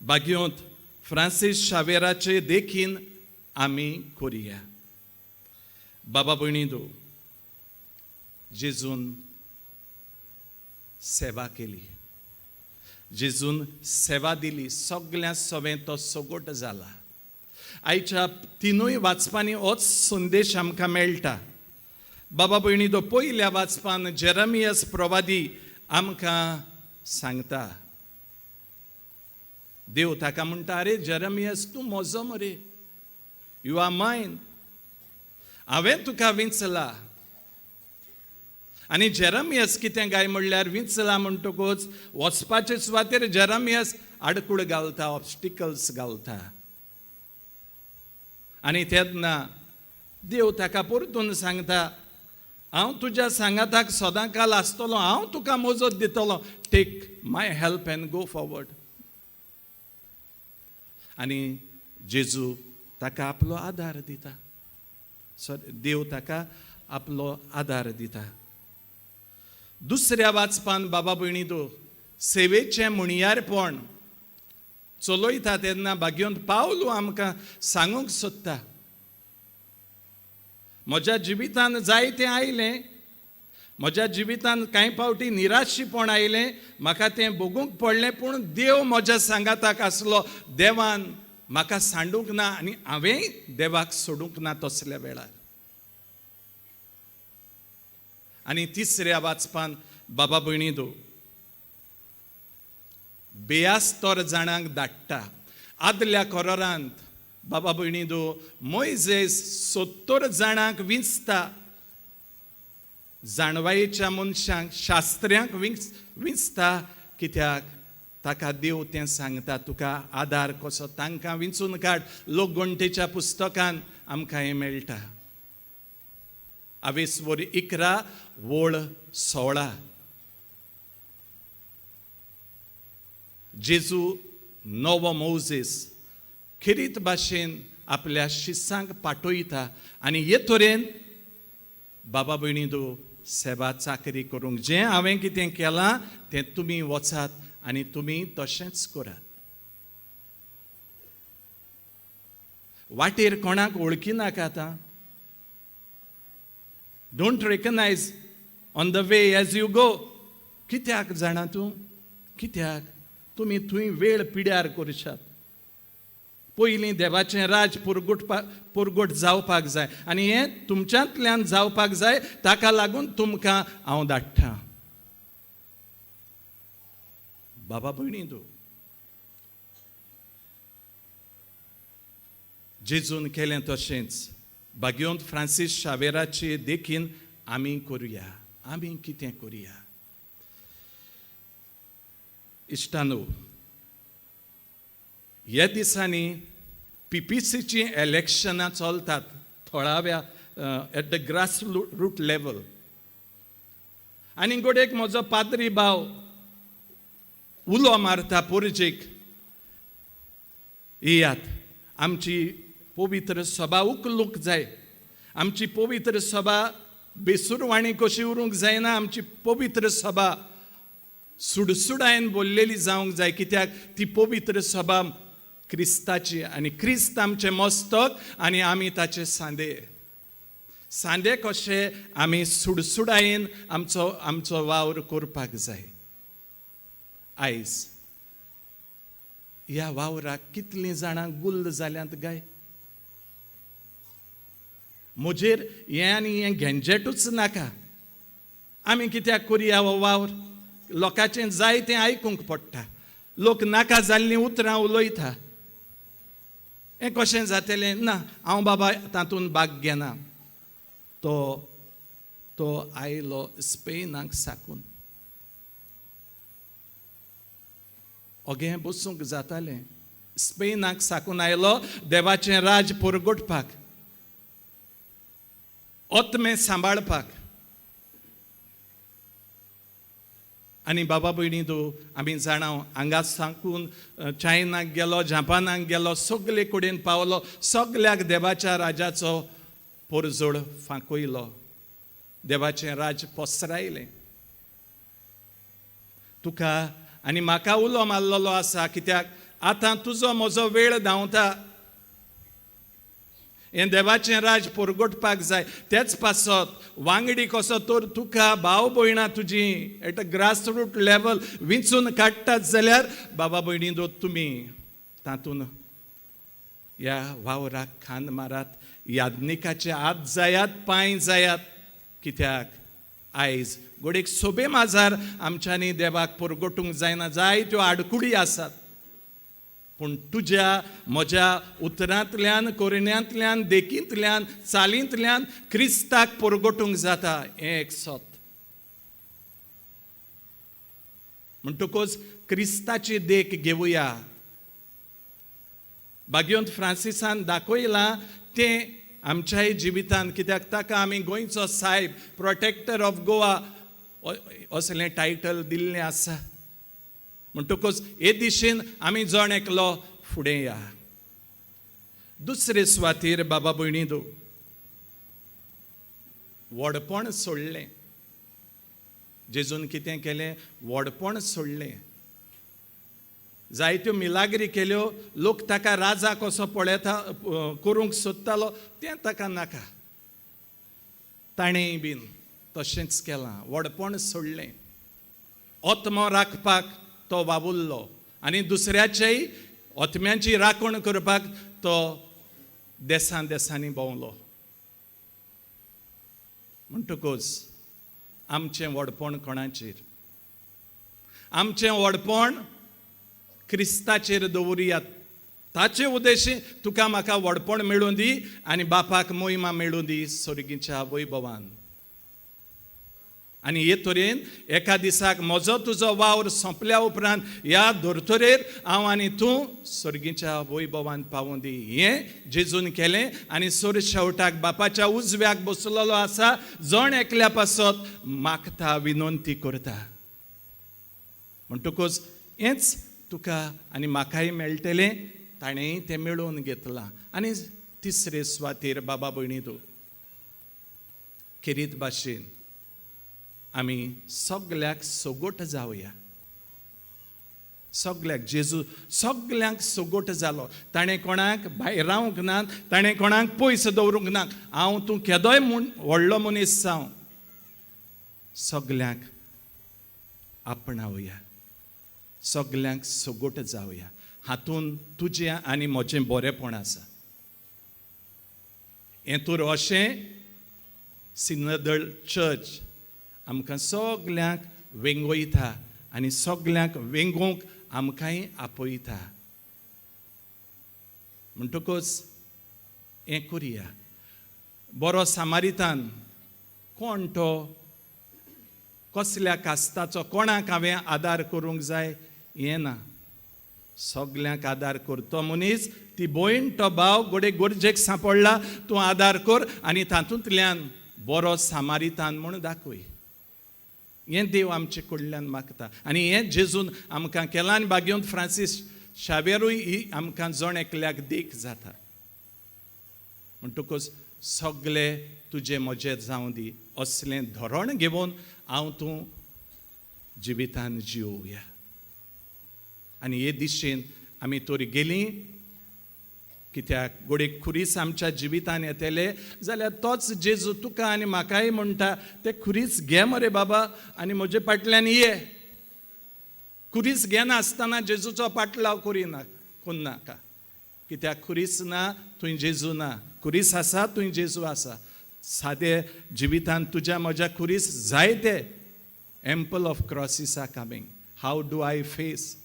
बागयोंत फ्रांसीस शावेराचे देखीन आमी करुया. बाबा भयणी दो, जेजून सेवा केली, जेजून सेवा दिली, सगळ्या सवें तो सगोट जाला. आयच्या तिनूय वाचपांनी होच संदेश आमकां मेळटा. बाबा भयणी दो, पयल्या वाचपान जेरमियस प्रवादी आमकां सांगता, देव ताका म्हणटा, अरे जेरमियस, तूं म्हजो मरे, you are mine, हांवें तुका विंचला. आनी जेरमियस कितें काय म्हणल्यार विंचला म्हणटकूच वचपाचे सुवातेर जेरमियस आडकूळ घालता, ऑब्स्टिकल्स घालता. आनी तेन्ना देव ताका परतून सांगता, हांव तुज्या सांगाताक सदां काल आसतलो, हांव तुका मजत दितलो, take my help and go forward. आनी जेजू ताका आपलो आदार दिता, सॉरी, देव ताका आपलो आदार दिता. दुसऱ्या वाचपान बाबा भयणी दो, सेवेचें म्हणयारपण चलयता तेन्ना भाग्योंत पावलू आमकां सांगूंक सोदता, म्हज्या जिवितान जायतें आयलें, म्हज्या जिवितान कांय फावटी निराशीपण आयलें, म्हाका तें भोगूंक पडलें, पूण देव म्हज्या सांगाताक आसलो, देवान म्हाका सांडूंक ना आनी हांवेंय देवाक सोडूंक ना तसल्या वेळार. आनी तिसऱ्या वाचपान बाबा भयणी दो, बेयास्तर जाणांक धाडटा. आदल्या कोरोरांत बाबा भयणी दो, मोयजेस 70 जाणांक विंचता, जाणवायेच्या मनशांक, शास्त्र्यांक विंचता, कित्याक ताका देव तें सांगता, तुका आदार कसो तांकां विंचून काड. लोकगणटेच्या पुस्तकान आमकां हें मेळटा. आवेसवर 11 वळ 16. जेजू नवो मोजेस खेरीत भाशेन आपल्या शिसांक पाठयता आनी हे तरेन बाबा भयणी दो सेवा चाकरी करूंक जें हांवें कितें केलां तें तुमी वचात आनी तुमी तशेंच करात. वाटेर कोणाक वळखी नाका आतां. Don't recognise on the way as you go. कित्याक जाणा तूं? कित्याक तुमी थंय वेळ पिड्यार करशात? पयलीं देवाचें राज पुरगुट जावपाक जाय आनी हें तुमच्यांतल्यान जावपाक जाय, ताका लागून तुमकां हांव धाडटा. बाबा भयणी तूं जेजून केलें तशेंच भाग्योंत फ्रांसीस शावेराचे देखीन आमी करुया. आमी कितें करुया? इश्टानो, ह्या दिसांनी पीपीसीचीं इलेक्शनां चलतात थळाव्या at the grass root level. आनी गोडेक म्हजो पाद्री भाव उलो मारता पोरजेक, येयात आमची पवित्र सभा उखलूंक जाय, आमची पवित्र सभा बेसुरवाणी कशी उरूंक जायना, आमची पवित्र सभा सुडसुडायन बोल्लेली जावंक जाय, कित्याक ती पवित्र सभा क्रिस्ताची आनी क्रिस्त आमचें मस्तक आनी आमी ताचे सांदे. सांदे कशे आमी सुडसुडायेन आमचो आमचो वावर करपाक जाय. आयज ह्या वावराक कितलीं जाणां गुल्ल जाल्यांत गाय? म्हजेर हें आनी हें गेंजेटूच नाका. आमी कित्याक करुया हो वावर? लोकांचें जाय तें आयकूंक पडटा, लोक नाका जाल्लीं उतरां उलयता, हें कशें जातलें? ना, हांव बाबा तातूंत भाग घेना. तो तो आयलो स्पेनाक साकून, ओगें बसूंक जातालें, स्पेनाक साकून आयलो देवाचें राज पुरगुटपाक. आत्मे सांबाळपाक. आनी बाबा भयणी तूं आमी जाणा, हांगा साकून चायनाक गेलो, जापानाक गेलो, सगले कडेन पावलो, सगल्याक देवाच्या राजाचो परजोड फांकयलो, देवाचें राज पसरायलें. तुका आनी म्हाका उलो मारलेलो आसा, कित्याक आतां तुजो म्हजो वेळ धांवता. हें देवाचें राज परगटपाक जाय. तेच पासत वांगडी कसो तर तुका भाव भयणां तुजी at a grass root level विंचून काडटात जाल्यार बाबा भयणी दो तुमी तातूंत ह्या वावराक खांद मारात, याज्ञिकाचे हात जायात, पांय जायात. कित्याक आयज घडयेक सोबे माजार आमच्यांनी देवाक परगटूंक जायना, जायत्यो आडकुडी आसात, पूण तुज्या म्हज्या उतरांतल्यान, करण्यांतल्यान, देखींतल्यान, चालींतल्यान क्रिस्ताक परगटूंक जाता. हें एक सत. म्हणटकूच क्रिस्ताची देख घेवया. भाग्यवंत फ्रांसिसान दाखयलां तें आमच्याय जिवितान, कित्याक ताका आमी गोंयचो सायब, प्रोटेक्टर ऑफ गोवा असलें टायटल दिल्लें आसा. म्हणटकूच हे दिशेन आमी जण एकलो फुडें या. दुसरे सुवातेर बाबा भयणी दो व्हडपण सोडलें. जेजून कितें केलें? व्हडपण सोडलें. जायत्यो मिलाग्री केल्यो, लोक ताका राजा कसो पळयता करूंक सोदतालो, तें ताका नाका. ताणेंय बीन तशेंच केलां, व्हडपण सोडलें. आत्मो राखपाक तो वावुरलो आनी दुसऱ्याच्याय आत्म्यांची राखण करपाक तो देसान देसांनी भोंवलो. म्हणटकूच आमचें व्हडपण कोणाचेर? आमचें व्हडपण क्रिस्ताचेर दवरुयात. ताचे उद्देशी तुका म्हाका व्हडपण मेळूं दी आनी बापाक मोहिमा मेळूं दी स्वर्गीच्या वैभवान. आनी हे तरेन एका दिसाक म्हजो तुजो वावर सोंपल्या उपरांत ह्या धर्तरेर हांव आनी तूं स्वर्गीच्या वैभवान पावूं दी. हें जेजून केलें आनी सोर शेवटाक बापाच्या उजव्याक बसलेलो आसा, जण एकल्या पासत मागता, विनंती करता. म्हणटकूच हेंच तुका आनी म्हाकाय मेळटलें, ताणेंय तें मेळोवन घेतलां. आनी तिसरे सुवातेर बाबा भयणी तूं खेरीत भाशेन आमी सगल्याक सगोट जावया. सगल्याक जेजू सगल्यांक सगोट जालो. ताणें कोणाक भायर रावंक ना, ताणें कोणाक पयस दवरूंक ना. हांव तूं केदोय म्हूण व्हडलो मनीस जावं, सगल्यांक आपणावया, सगल्यांक सगोट जावया. हातून तुजें आनी म्हजें बरेंपण आसा. हें तर अशें सिनदळ चर्च आमकां सगल्यांक वेंगयता आनी सगल्यांक वेंगोवंक आमकांय आपयता. म्हणटकूच हें करुया. बरो सामारितान कोण तो, कसल्या कास्ताचो, कोणाक हांवें आदार करूंक जाय हें ना. सगल्यांक आदार कर. तो मनीस, ती भयण, तो भाव घडये गरजेक सांपडला, तूं आदार कर आनी तातूंतल्यान बरो सामारितान म्हूण दाखय. हें देव आमचे कडल्यान मागता आनी हें जेजून आमकां केलां. आनी भाग्यवंत फ्रांसीस शावेरूय ही आमकां जण एकल्याक देख जाता. म्हणटकूच सगले तुजे म्हजे जावं दी असलें धोरण घेवन हांव तूं जिवितान जिवया. आनी हे दिशेन आमी तर गेलीं, कित्याक घडये खुरीस आमच्या जिवितान येतले जाल्यार तोच जेजू तुका आनी म्हाकाय म्हणटा, ते खुरीस घे मरे बाबा आनी म्हजे फाटल्यान ये. खुरीस घेनासतना जेजूचो पाटलाव करिना कोन्नाका, कित्याक खुरीस ना थंय जेजू ना, खुरीस आसा थंय जेजू आसा. सादे जिवितान तुज्या म्हज्या खुरीस जायते ample of crosses are coming. How do I face?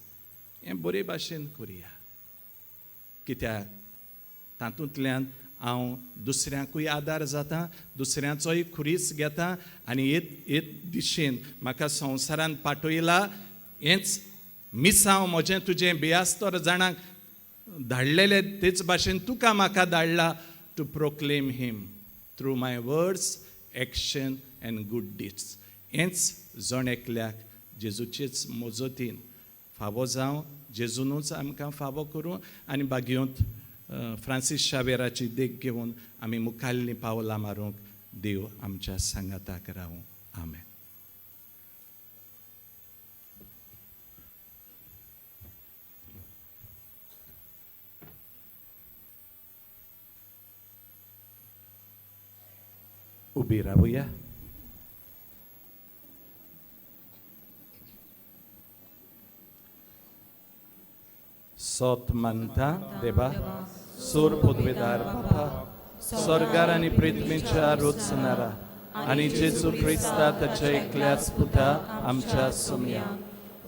हें बरे भाशेन करुया, कित्याक तातूंतल्यान हांव दुसऱ्यांकूय आदार जाता, दुसऱ्यांचोय खुरीस घेता आनी हे दिशेन म्हाका संवसारान पाठयला. हेंच मिसांव म्हजें तुजें बेयास्तर जाणांक धाडलेलें, तेच भाशेन तुका म्हाका धाडला टू प्रोक्लेम हिम. Through my words, action and good deeds. हेंच जण एकल्याक जेजूचेच मजतीन फावो जावं, जेजूनूच आमकां फावो करूं आनी बागयोंत फ्रांसीस शावेराची देख घेवन आमी मुखाल्लीं पावलां मारूंक देव आमच्या सांगाताक रावूं. आमेन. उबी रावया. सोत मानता देवा, सूर पदवेदार बापा, स्वर्गार आनी पृथ्वीच्या रोचणारा आनी जेजू क्रिस्ता ताच्या एकल्याच पुता आमच्या सुमया,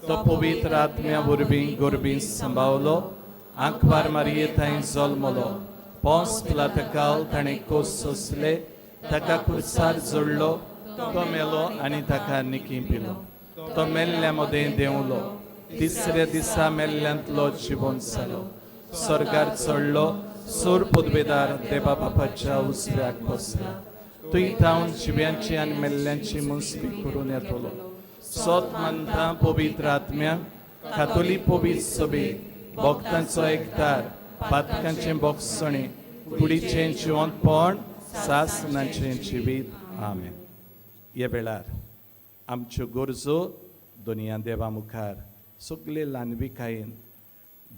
तो पवित्र आत्म्या वरवीं गोरबीं सांबावलो, आंकवार मारये थंय जल्मलो, पोंस पिलातकाल ताणें कोस सोंसले, ताका कुर्सार जोडलो, तो मेलो आनी ताका निकी पिलो, तो मेल्ल्या मदें देंवलो, तिसऱ्या दिसा मेल्ल्यांतलो जिवन जालो, स्वर्गार चडलो, सूर पदवेदार देवा बापाच्या उजव्याक बसला, थंय थावन जिव्यांची आनी मेल्ल्यांची मुस्ती करून येतलो. सोत मानता पवित्र आत्म्या, कातोली पवित्र सभे, भक्तांचो एकतार, पातकांचें बोगसणें, कुडीचें जिवंतपण, सासनाचें जिवीत. आमेन. ह्या वेळार आमच्यो गरजो दोनया देवा मुखार सगळे ल्हानविकायेन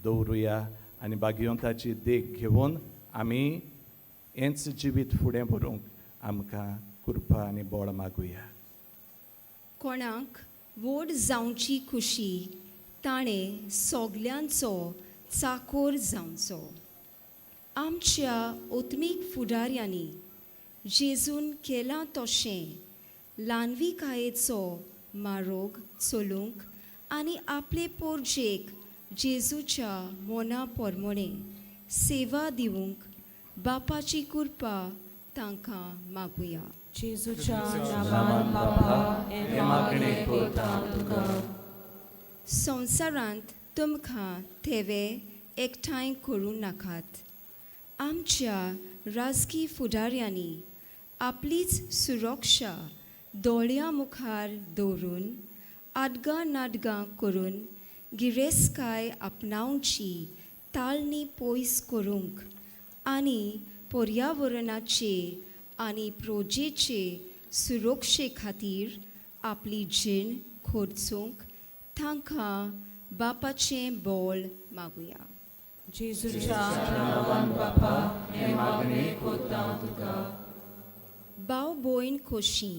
दवरुया आनी बागयोंताची देख घेवन आमी हेंच जिवीत फुडें व्हरूंक आमकां कृपा आनी बळ मागुया. कोणाक व्हड जावची खुशी ताणें सोगल्यांचो चाकोर जावचो. आमच्या ओत्मीक फुडाऱ्यांनी जेजून केलां तशें ल्हानविकायेचो मारोग चलूंक आनी आपले पोरजेक जेजूच्या मोना पोरमोणे सेवा दिवंक बापाची कृपा तांकां मागुया. जेजूच्या नांवान बापा हें मागणें करता तुका. संवसारांत तुमकां थेवे एकठांय करूं नाकात. आमच्या राजकी फुडाऱ्यांनी आपलीच सुरक्षा दोळ्यां मुखार दवरून आडगां नाडगां करून गिरेस्तकाय आपणावची ताळणी पयस करूंक आनी पर्यावरणाचे आनी प्रोजेचे सुरक्षे खातीर आपली जीण खर्चूंक तांकां बापाचें बळ मागुया. जेजूच्या नांवान बापा हें मागणें करता तुका. भाव भयण खोशी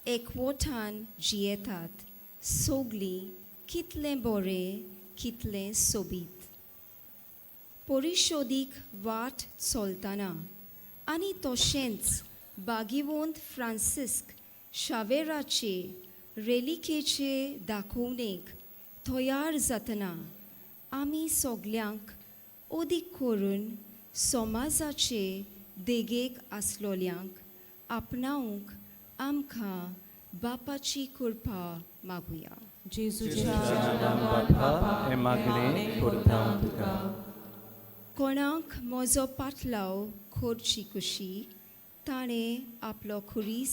एकवटान जियेतात सगलीं कितलें बरें कितलें सोबीत. परिशोदीक वाट चलतना आनी तशेंच बागिवंत फ्रांसिस्क शावेराचे रेलिकेचे दाखोवणेक तयार जातना आमी सगल्यांक अदीक करून समाजाचे देगेक आसलोल्यांक आपणावंक आमकां बापाची कृपा मागुया. जेजूच्या नांवान बापा हें मागणें करता तुका. कोणाक म्हजो पाटलाव करची कुशी ताणें आपलो खुरीस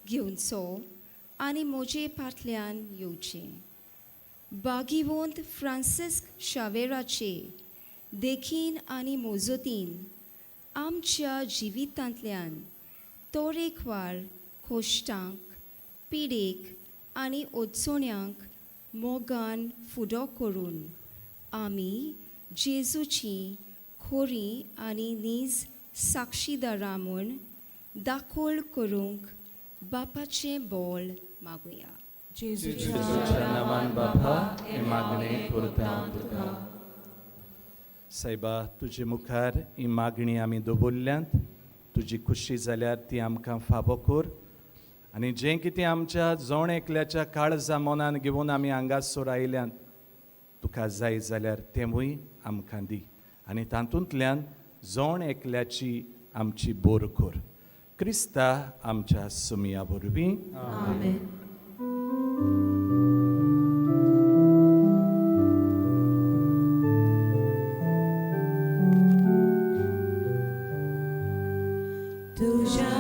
घेवचो आनी म्हजे पाटल्यान येवचें. बागिवंत फ्रांसिस्क शावेराचे देखीन आनी मोजतीन आमच्या जिवितांतल्यान तरेकवार खोश्टांक, पिडेक आनी अडचण्यांक मोगान फुडो करून आमी जेजूची खोरी आनी नीज साक्षीदारां म्हूण दाखोल करूंक बापाचें बळ मागुया. जेजूच्या नांवान बापा हें मागणें करता तुका. सायबा, तुजे मुखार ही मागणी आमी दवरल्यांत, तुजी खुशी जाल्यार ती आमकां फावो कर आनी जें कितें आमच्या जण एकल्याच्या काळजा मनान घेवन आमी हांगासर आयल्यांत, तुका जाय जाल्यार तेंवूय आमकां दी आनी तातूंतल्यान जण एकल्याची आमची बोर कर. क्रिस्ता आमच्या सुमया वरवीं. आमेन. तुझ्या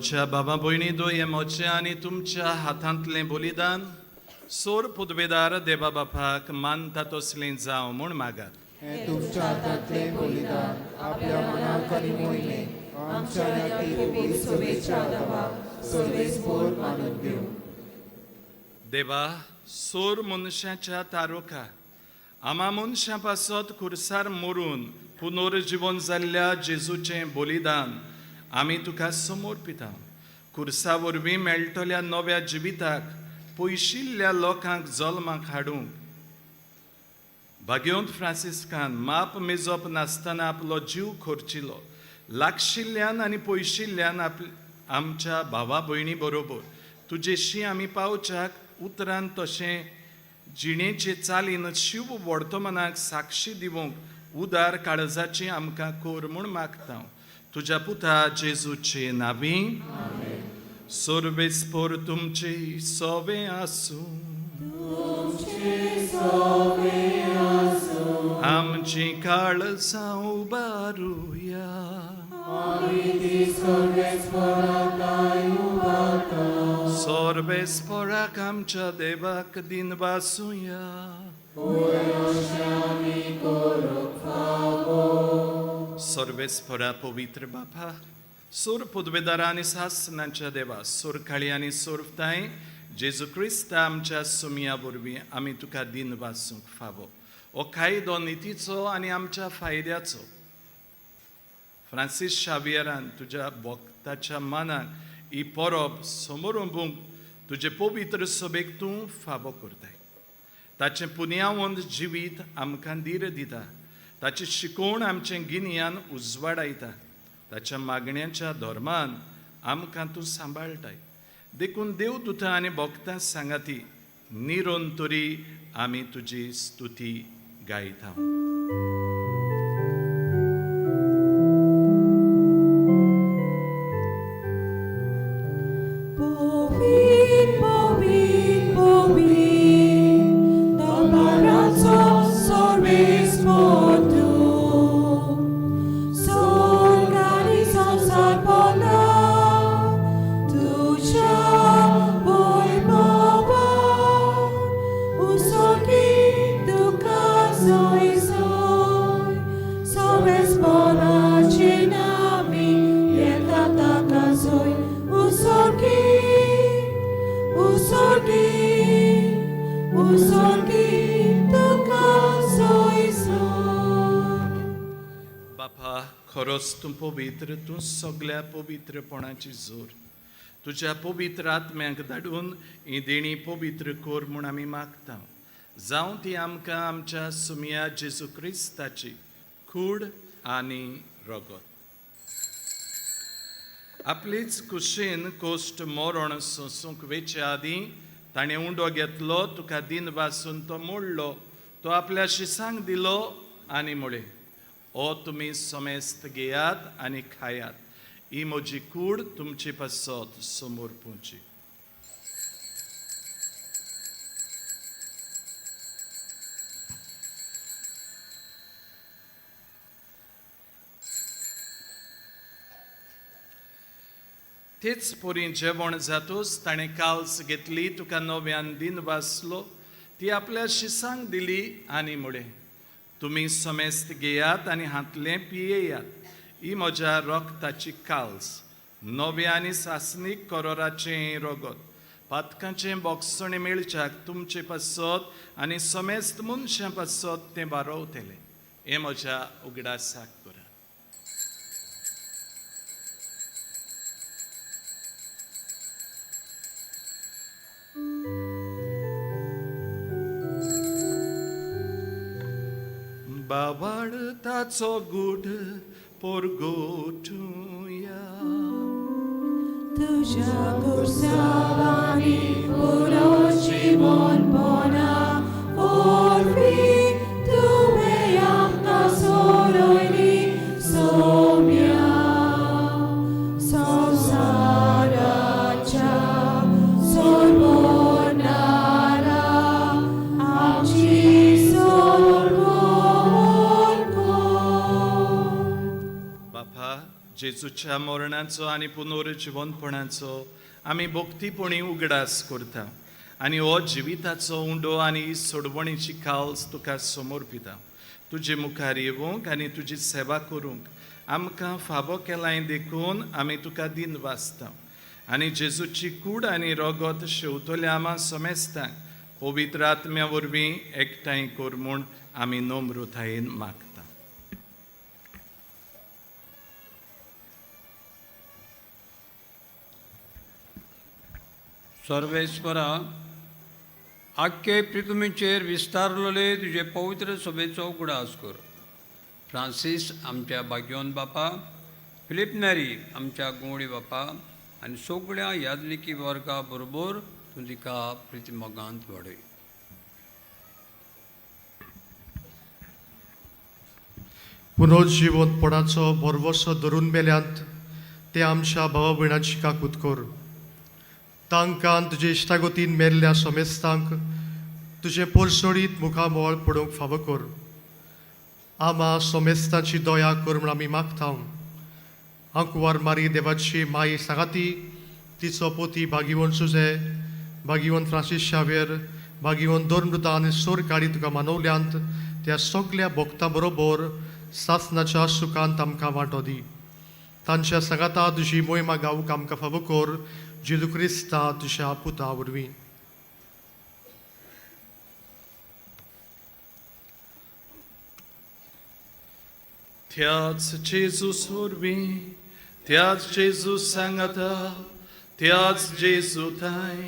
म्हज्या बाबा भयणी दो हें म्हजें आनी तुमच्या हातांतलें बलिदान सोर पुदवेदार देवा बापाक मानता तसलें जावं म्हूण मागात. हें तुमच्या हातांतलें बलिदान आपल्या मनाक आनी मोहिमेक आमच्या आनी सभेच्या देवाक सर्वेस्पोर मानून घेवं. देवा सोर मनशाच्या तारोका आमा मनशां पासत खुर्सार मरून पुनर्जिवन जाल्ल्या जेजूचें बलिदान आमी तुका समर्पिता. खुर्सा वरवीं मेळटल्या नव्या जिविताक पयशिल्ल्या लोकांक जल्माक हाडूंक भाग्यवंत फ्रांसिस्कान माप मेजप नासतना आपलो जीव खर्चिलो. लागशिल्ल्यान आनी पयशिल्ल्यान आमच्या भावा भयणी बरोबर तुजेशी आमी पावच्याक उतरान तशें जिणेचे चालीन शिव वर्तमानाक साक्षी दिवंक उदार काळजाची आमकां कोर म्हूण मागता. तुज्या पुता जेजूचे नावी सर्वेस्पोर तुमचे सोवे आसूं. आमची काळजां उबारुया. सर्वेस्पोराक आमच्या देवाक दिन वासुया. सर्वेस्पोरा पवित्र बापा सोर पदवेदारा आनी सासनाच्या देवा सोरकाळी आनी सोरताय जेजू क्रिस्ता आमच्या सुमया वरवीं आमी तुका दिन वासूंक फावो. हो कायदो नितीचो आनी आमच्या फायद्याचो. फ्रांसीस शावियरान तुज्या भक्ताच्या मनाक ही परब समोरंबूंक तुजे पवित्र सभेक तूं फावो करताय. ताचें पुनयावंत जिवीत आमकां धीर दिता. ताची शिकवण आमचें गिन्यान उजवाडायता. ताच्या मागण्यांच्या धर्मान आमकां तूं सांबाळटाय. देखून देव तुथा आनी भक्तां सांगाती निरंतरी आमी तुजी स्तुती गायता. बापा खरोच तूं पवित्र, तूं सगळ्या पवित्रपणाची जोर. तुज्या पवित्र आत्म्याक धाडून ही देणी पवित्र कर म्हूण आमी मागता. जावं ती आमकां आमच्या सुमया जेजू क्रिस्ताची कूड आनी रगत. आपलीच कुशीन कोश्ट मरण सोंसूंक वेचे आदीं ताणें उंडो घेतलो, तुका दिन वासून तो मोडलो, तो आपल्या शिसांक दिलो आनी म्हळें, ओ तुमी समेस्त घेयात आनी खायात, ही म्हजी कूड तुमचे पासत समोर पुची. तेच परी जेवण जातूच ताणें काल्स घेतली, तुका नव्यान दिन वाचलो, ती आपल्या शिसांक दिली आनी म्हळें, तुमी समेस्त घेयात आनी हांतलें पियेयात, ही म्हज्या रक्ताची काल्स, नव्या आनी सासणीक करोराचें रगत, पातकांचें बोगसणें मेळच्याक तुमचे पासत आनी समेस्त मनशां पासत तें बारोवतलें. हें म्हज्या उगडासाक करात. बाबाडताचो गूढ पोरगोटुया तुझ्या कुर्सावानी पुरोची मोनपणा वरवीं तुवें आमकां सोडयली सोम्या संवसाराच्या सोडवणारा आमची सोडवण कर. बापा जेजूच्या मरणाचो आनी पुनर्जिवनपणाचो आमी भक्तीपणी उगडास करता आनी हो जिविताचो उंडो आनी ही सोडवणीची काल्स तुका समर्पिता. तुजे मुखार येवंक आनी तुजी सेवा करूंक आमकां फावो केलाय देखून आमी तुका दिन वाचता आनी जेजूची कूड आनी रगत शेवतल्या आमा समेस्तांक पवित्र आत्म्या वरवीं एकठांय कर म्हूण आमी नम्रतायेन मागता. सर्वेस्परा, आख्खे पृथ्वीचेर विस्तारलेले तुजे पवित्र सभेचो उगडास कर. फ्रांसीस आमच्या बाग्योन बापा, फिलीप नेरी आमच्या गुवळी बापा आनी सगळ्या यादनिकी वर्गा बरोबर तूं तिका प्रितिमोगांत वाडय. पुनर्जिवंतपणाचो भरवसो धरून मेल्यांत ते आमच्या भावा भयणाची काकूत कर. तांकां तुजे इश्टागतीन मेल्ल्या समेस्तांक तुजें परसोडीत मुखामळ पडोवंक फावो कर. आमा समेस्तांची दया कर म्हूण आमी मागता. आंकुवार मारी देवाची माई सांगाती तिचो पोती भागिवन सुजे, भागिवन फ्रांसीस शावेर, भागिवन धर्मदूतां आनी सोर काडी तुका मानवल्यांत त्या सगल्या भक्तां बरोबर सासनाच्या सुखांत आमकां वांटो दी. तांच्या सांगाता तुजी मोहिमा गावूंक आमकां फावो कर, जेजू क्रिस्ता तुज्या पुता वरवीं. त्याच जेजूस वरवीं, त्याच जेजू सांगाता, त्याच जेजू थांय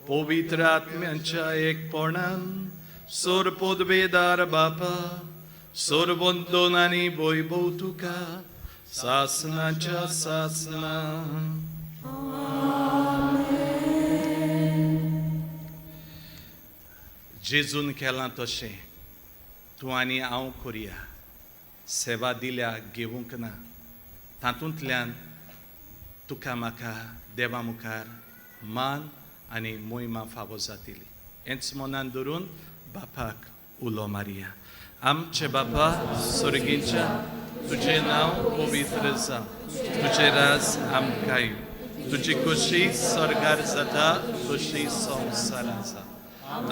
पवित्र आत्म्यांच्या एकपणान सोर पदवेदार बापा, सोरबंदोन आनी वैभव तुका सासनाच्या सासना. जेजून केलां तशें तूं आनी हांव करुया. सेवा दिल्या घेवंक ना, तातूंतल्यान तुका म्हाका देवा मुखार मान आनी मोहिमा फावो जातली. हेंच मनान धरून बापाक उलो मारया. आमचे बापा स्वर्गीच्या, तुजें नांव पवित्र जावं, तुजें राज आमकां येवं, तुजी खोशी स्वर्गार जाता तशी संवसारांत जावं.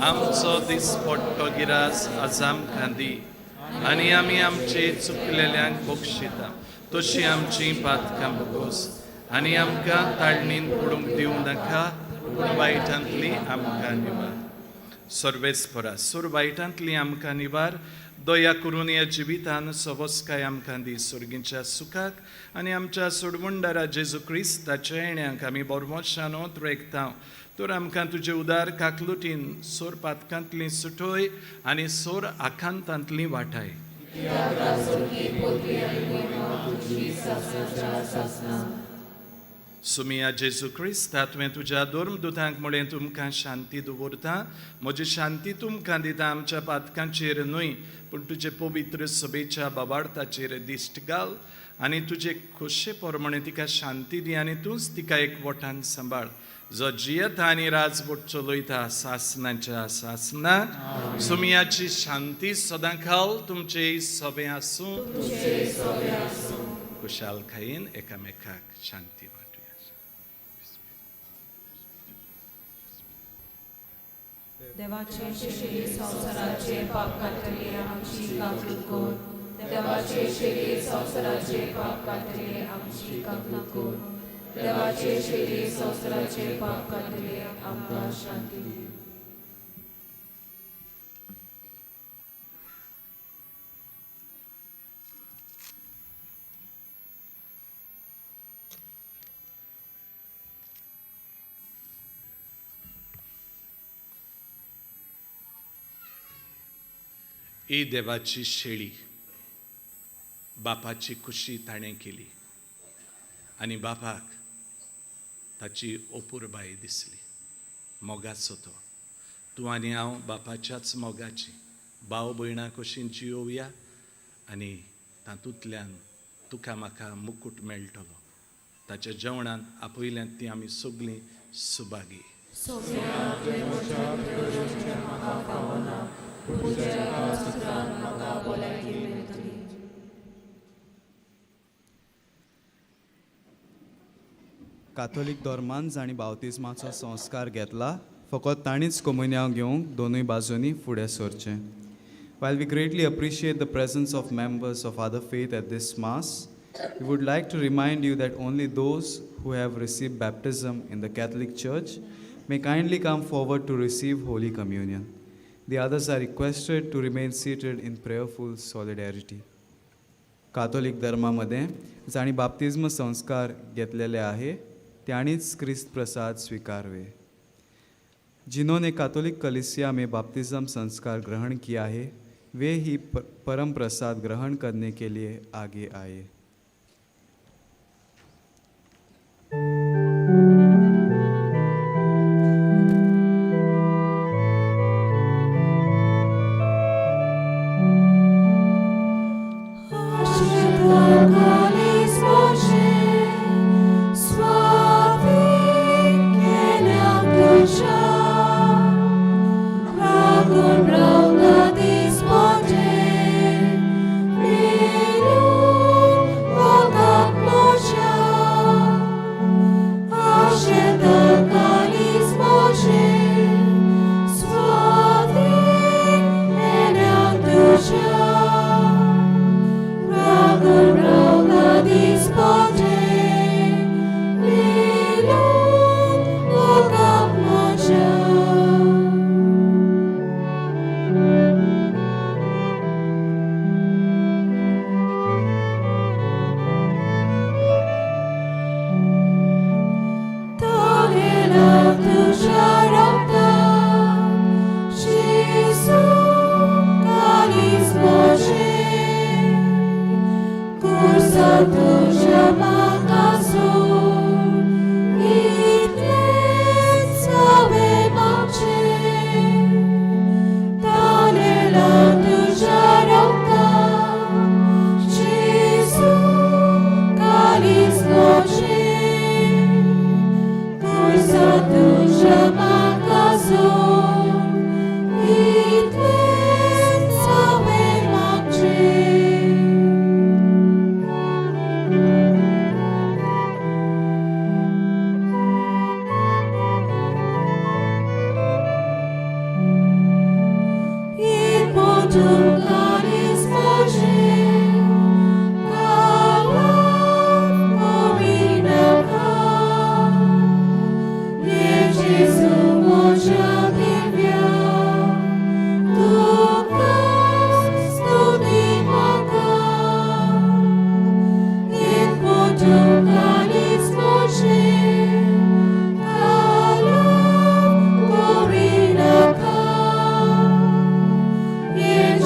आमचो दिसपट्टो गिरास आज आमकां दी आनी आमी आमचे चुकलेल्यांक बक्षिता तशी आमची पातकां भोगोस आनी आमकां ताळणीन पडूंक दिवं नाका, पूण वायटांतली आमकां निवार. सर्वेस्परा, सोर वायटांतली आमकां निवार, दया करून ह्या जिवितान सवस्काय आमकां दी. सर्गीच्या सुखाक आनी आमच्या सोडवणदारा जेजू क्रिस्ताच्या येण्याक आमी बरमोशान रेखता. तर आमकां तुजे उदार काकलुटीन सोर पातकांतली सुटोय आनी सोर आकांतांतली वाटाय. सुमिया जेजू क्रिस्ता, तुवें तुज्या धर्मदूतांक म्हळें, तुमकां शांती दवरता, म्हजी शांती तुमकां दिता, आमच्या पातकांचेर न्हय पूण तुजे पवित्र सभेच्या बाबार्थाचेर दिश्ट घाल आनी तुजे खोशे प्रमाणे तिका शांती दी आनी तूंच तिका एक वटान सांबाळ, जो जियेता आनी राजवट चलयता सासनाच्या सासना. सुमियाची शांती सदां खाल तुमचे सभे आसूं. खुशालकायेन एकामेकाक शांती वांटुया. देवाचे शेरी संवसाराचे पाप काडटले आमची काकूत कर. देवाचे शेरी संवसाराचे पाप काडटले आमची काकूत कर. देवाचे शेरी संवसाराचे पाप काडटले आमकां शांती दी. ही देवाची शेळी बापाची खुशी ताणें केली आनी बापाक ताची अपुरबाय दिसली. मोगाचो तो तूं आनी हांव बापाच्याच मोगाची भाव भयणां कशी जियोवया आनी तातूंतल्यान तुका म्हाका मुकूट मेळटलो. ताच्या जेवणान आपयल्यान ती आमी सगळीं सुभागी. काथोलीक धर्मान जांणी बावतिज्माचो संस्कार घेतला फकत तांणीच कोमुन्यांव घेवंक दोनूय बाजूंनी फुडें सरचें. While we greatly appreciate the presence of members of other faith at this Mass, we would like to remind you that only those who have received baptism in the Catholic Church may kindly come forward to receive Holy Communion. The others are requested to remain seated in prayerful solidarity. कातोलीक धर्मामध्ये जांणी बाप्तिज्म संस्कार घेतलेले आहे त्यांनीच क्रिस्त प्रसाद स्वीकारवे. जिन्होंने Catholic कलिसिया में बाप्तिज्म संस्कार ग्रहण किया है, वे ही परम प्रसाद ग्रहण करने के लिए आगे आए.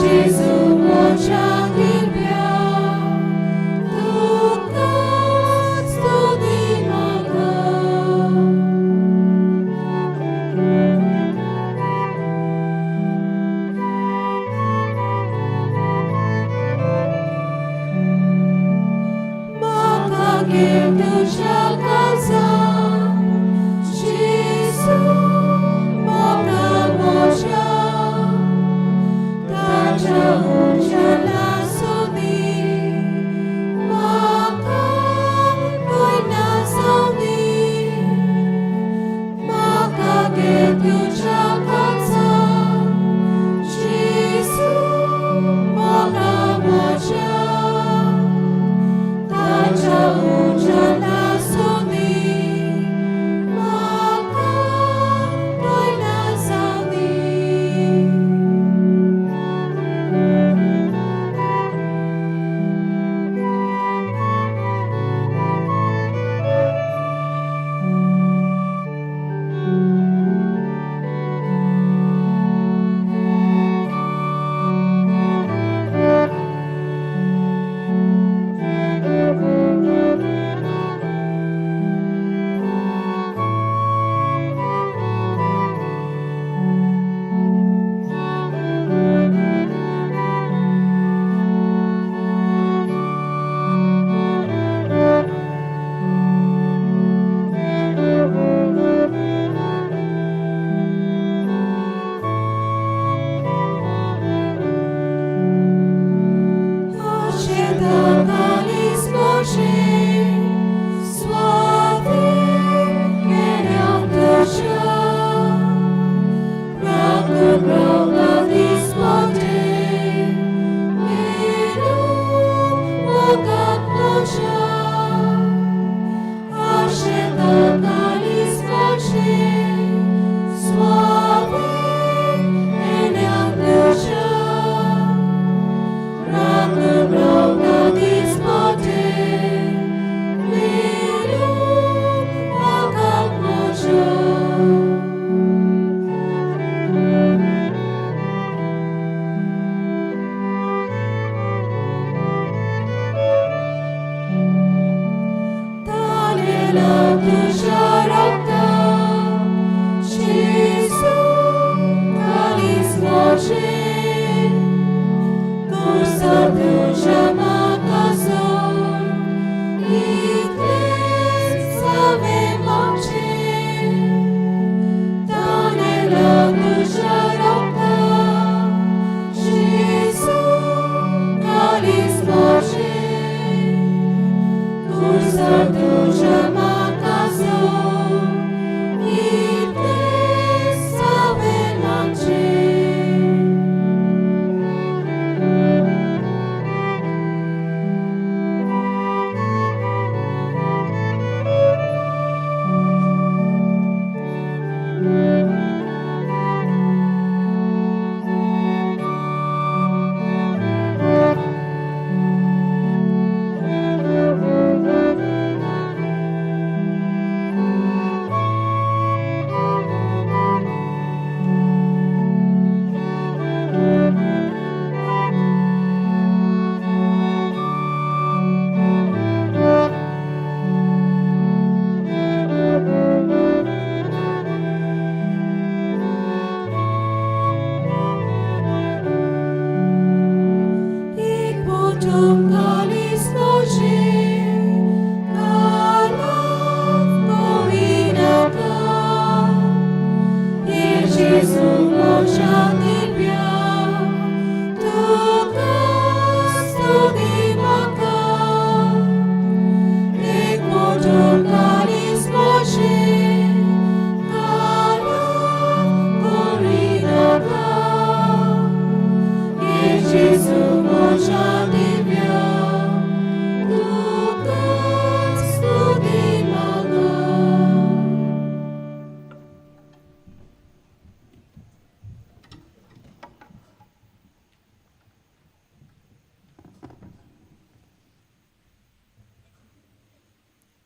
Jesus.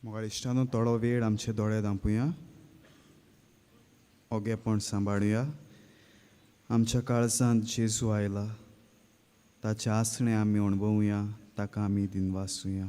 मोगाळ इश्टानो, थोडो वेळ आमचे दोळे धांपुया, ओगेपण सांबाळुया. आमच्या काळजांत जेजू आयला, ताचें आसणें आमी अणभवुया, ताका आमी दिनवासुया.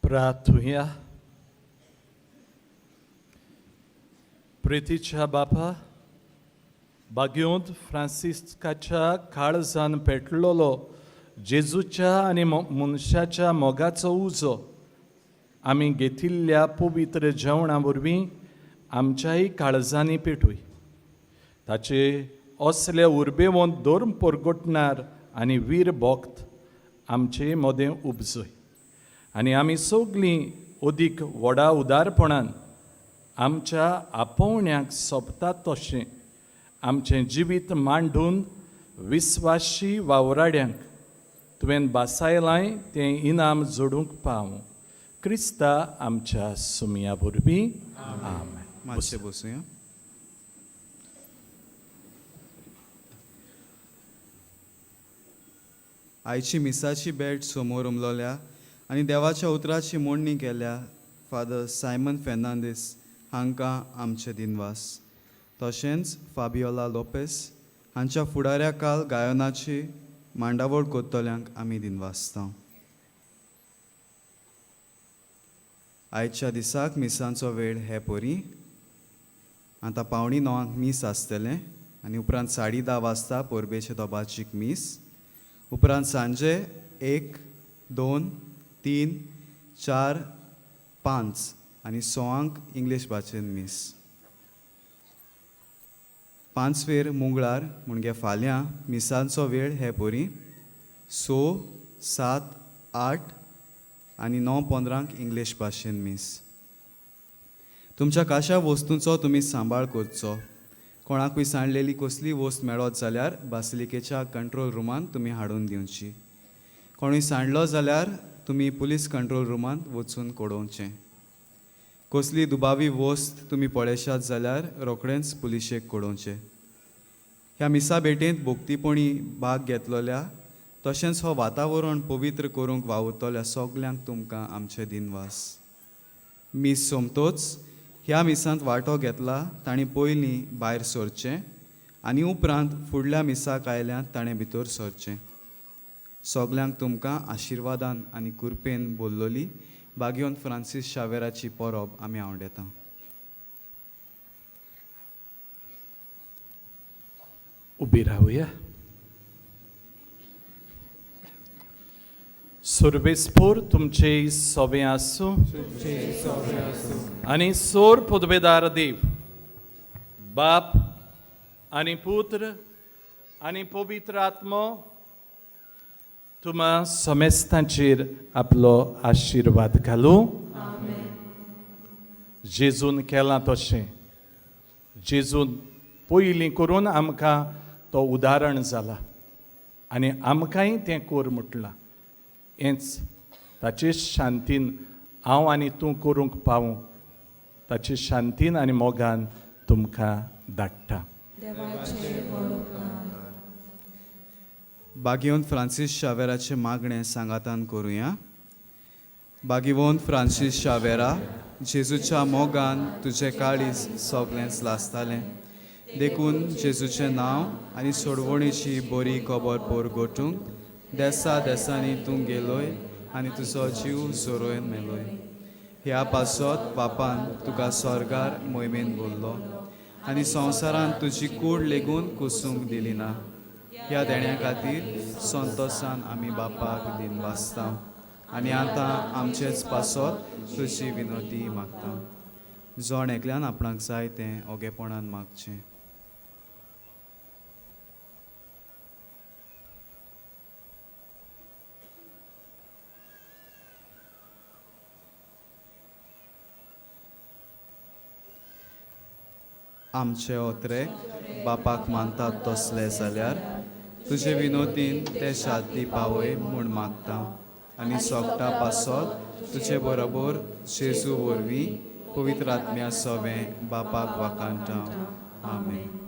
प्रार्थुया. प्रितीच्या बापा, बाग्योंत फ्रांसिस्काच्या काळजान पेटलेलो जेजूच्या आनी मनशाच्या मोगाचो उजो आमी घेतिल्ल्या पवित्र जेवणा वरवीं आमच्याय काळजांनी पेटूय. ताचे असले उर्बेवंत धर्म परगटणार आनी वीर भक्त आमचे मदें उपजय आनी आमी सगलीं अदीक व्हडा उदारपणान आमच्या आपोवण्याक सोबता तशें आमचें जिवीत मांडून विस्वाशी वावराड्यांक तुवें बासायलांय तें इनाम जोडूंक पावूं. क्रिस्ता आमच्या सुमया वरवीं. आमेन. मातशें बसुया. आयची मिसाची भेट समोर उमलोल्या आनी देवाच्या उतराची मोडणी केल्या फादर सायमन फेर्नांदीस हांकां आमचे दिनवास. तशेंच फाबियोला लोपेस हांच्या फुडाऱ्या काल गायनाची मांडावळ करतल्यांक आमी दिनवासता. आयच्या दिसाक मिसांचो वेळ हे परी. आतां 8:45 मीस आसतलें आनी उपरांत 10:30 वाजता परबेचे दोबाचीक मीस. उपरांत सांजे 1, 2, 3, 4, 5 आनी 6 इंग्लीश भाशेन मीस. 5 वेर मंगळार म्हणजे फाल्यां मिसांचो वेळ हे परी 6, 7, 8 आनी 9:15 इंग्लीश भाशेन मीस. तुमच्या काशा वस्तूंचो तुमी सांबाळ करचो. कोणाकूय सांडलेली कसली वस्त मेळत जाल्यार बासिलिकेच्या कंट्रोल रुमांत तुमी हाडून दिवची. कोणूय सांडलो जाल्यार तुमी पुलीस कंट्रोल रुमांत वचून कळोवचें. कसली दुबावी वस्त तुमी पळयशात जाल्यार रोखडेंच पुलिशेक कळोवचें. ह्या मिसा भेटेंत भोक्तीपणी भाग घेतलेल्या तशेंच हो वातावरण पवित्र करूंक वावुरतल्या सगल्यांक तुमकां आमचे दिनवास. मीस सोमतोच ह्या मिसांत वांटो घेतला तांणी पयलीं भायर सरचें आनी उपरांत फुडल्या मिसाक आयल्यात ताणें भितर सरचें. सगल्यांक तुमकां आशिर्वादान आनी कृपेन बोल्लोली बागियोन फ्रांसीस शावेराची परब आमी आवडेता. उबी रावया. सुरवेस्पूर तुमचे सोबे आसूं आनी सोर पदवेदार देव बाप आनी पुत्र आनी पवित्र आत्मो तुमा समेस्तांचेर आपलो आशिर्वाद घालूं. जेजून केलां तशें जेजून पयलीं करून आमकां तो उदाहरण जाला आनी आमकांय तें कोर म्हटलां. हेंच ताचे शांतीन हांव आनी तूं करूंक पावूं, ताचे शांतीन आनी मोगान तुमकां धाडटा. बागिवन फ्रांसीस शावेराचें मागणें सांगातान करुया. बागिवोन फ्रांसीस शावेरा, जेजूच्या मोगान तुजें काळीज सगळेंच लासतालें, देखून जेजूचें नांव आनी सोडवणीची बरी खबर पोरगोटूंक देसा देसांनी तूं गेलोय आनी तुजो जीव जोरोवन मेलोय. ह्या पासत बापान तुका स्वर्गार मोहिमेन बोल्लो आनी संवसारांत तुजी कूड लेगून कुसूंक दिली ना. ह्या देण्या खातीर संतोसान आमी बापाक दिन वाचता आनी आतां आमचेच पासत तुजी विनोती मागता. जण एकल्यान आपणाक जाय तें ओगेपणान मागचें. आमचे ओत्रेक बापाक मानतात तसले जाल्यार तुजे विनोदीन ते शांती पावय म्हूण मागता आनी सोगटा पासत तुजे बरोबर जेजू वरवीं पवित्र आत्म्या सवें बापाक वाखाणटा. आमेन.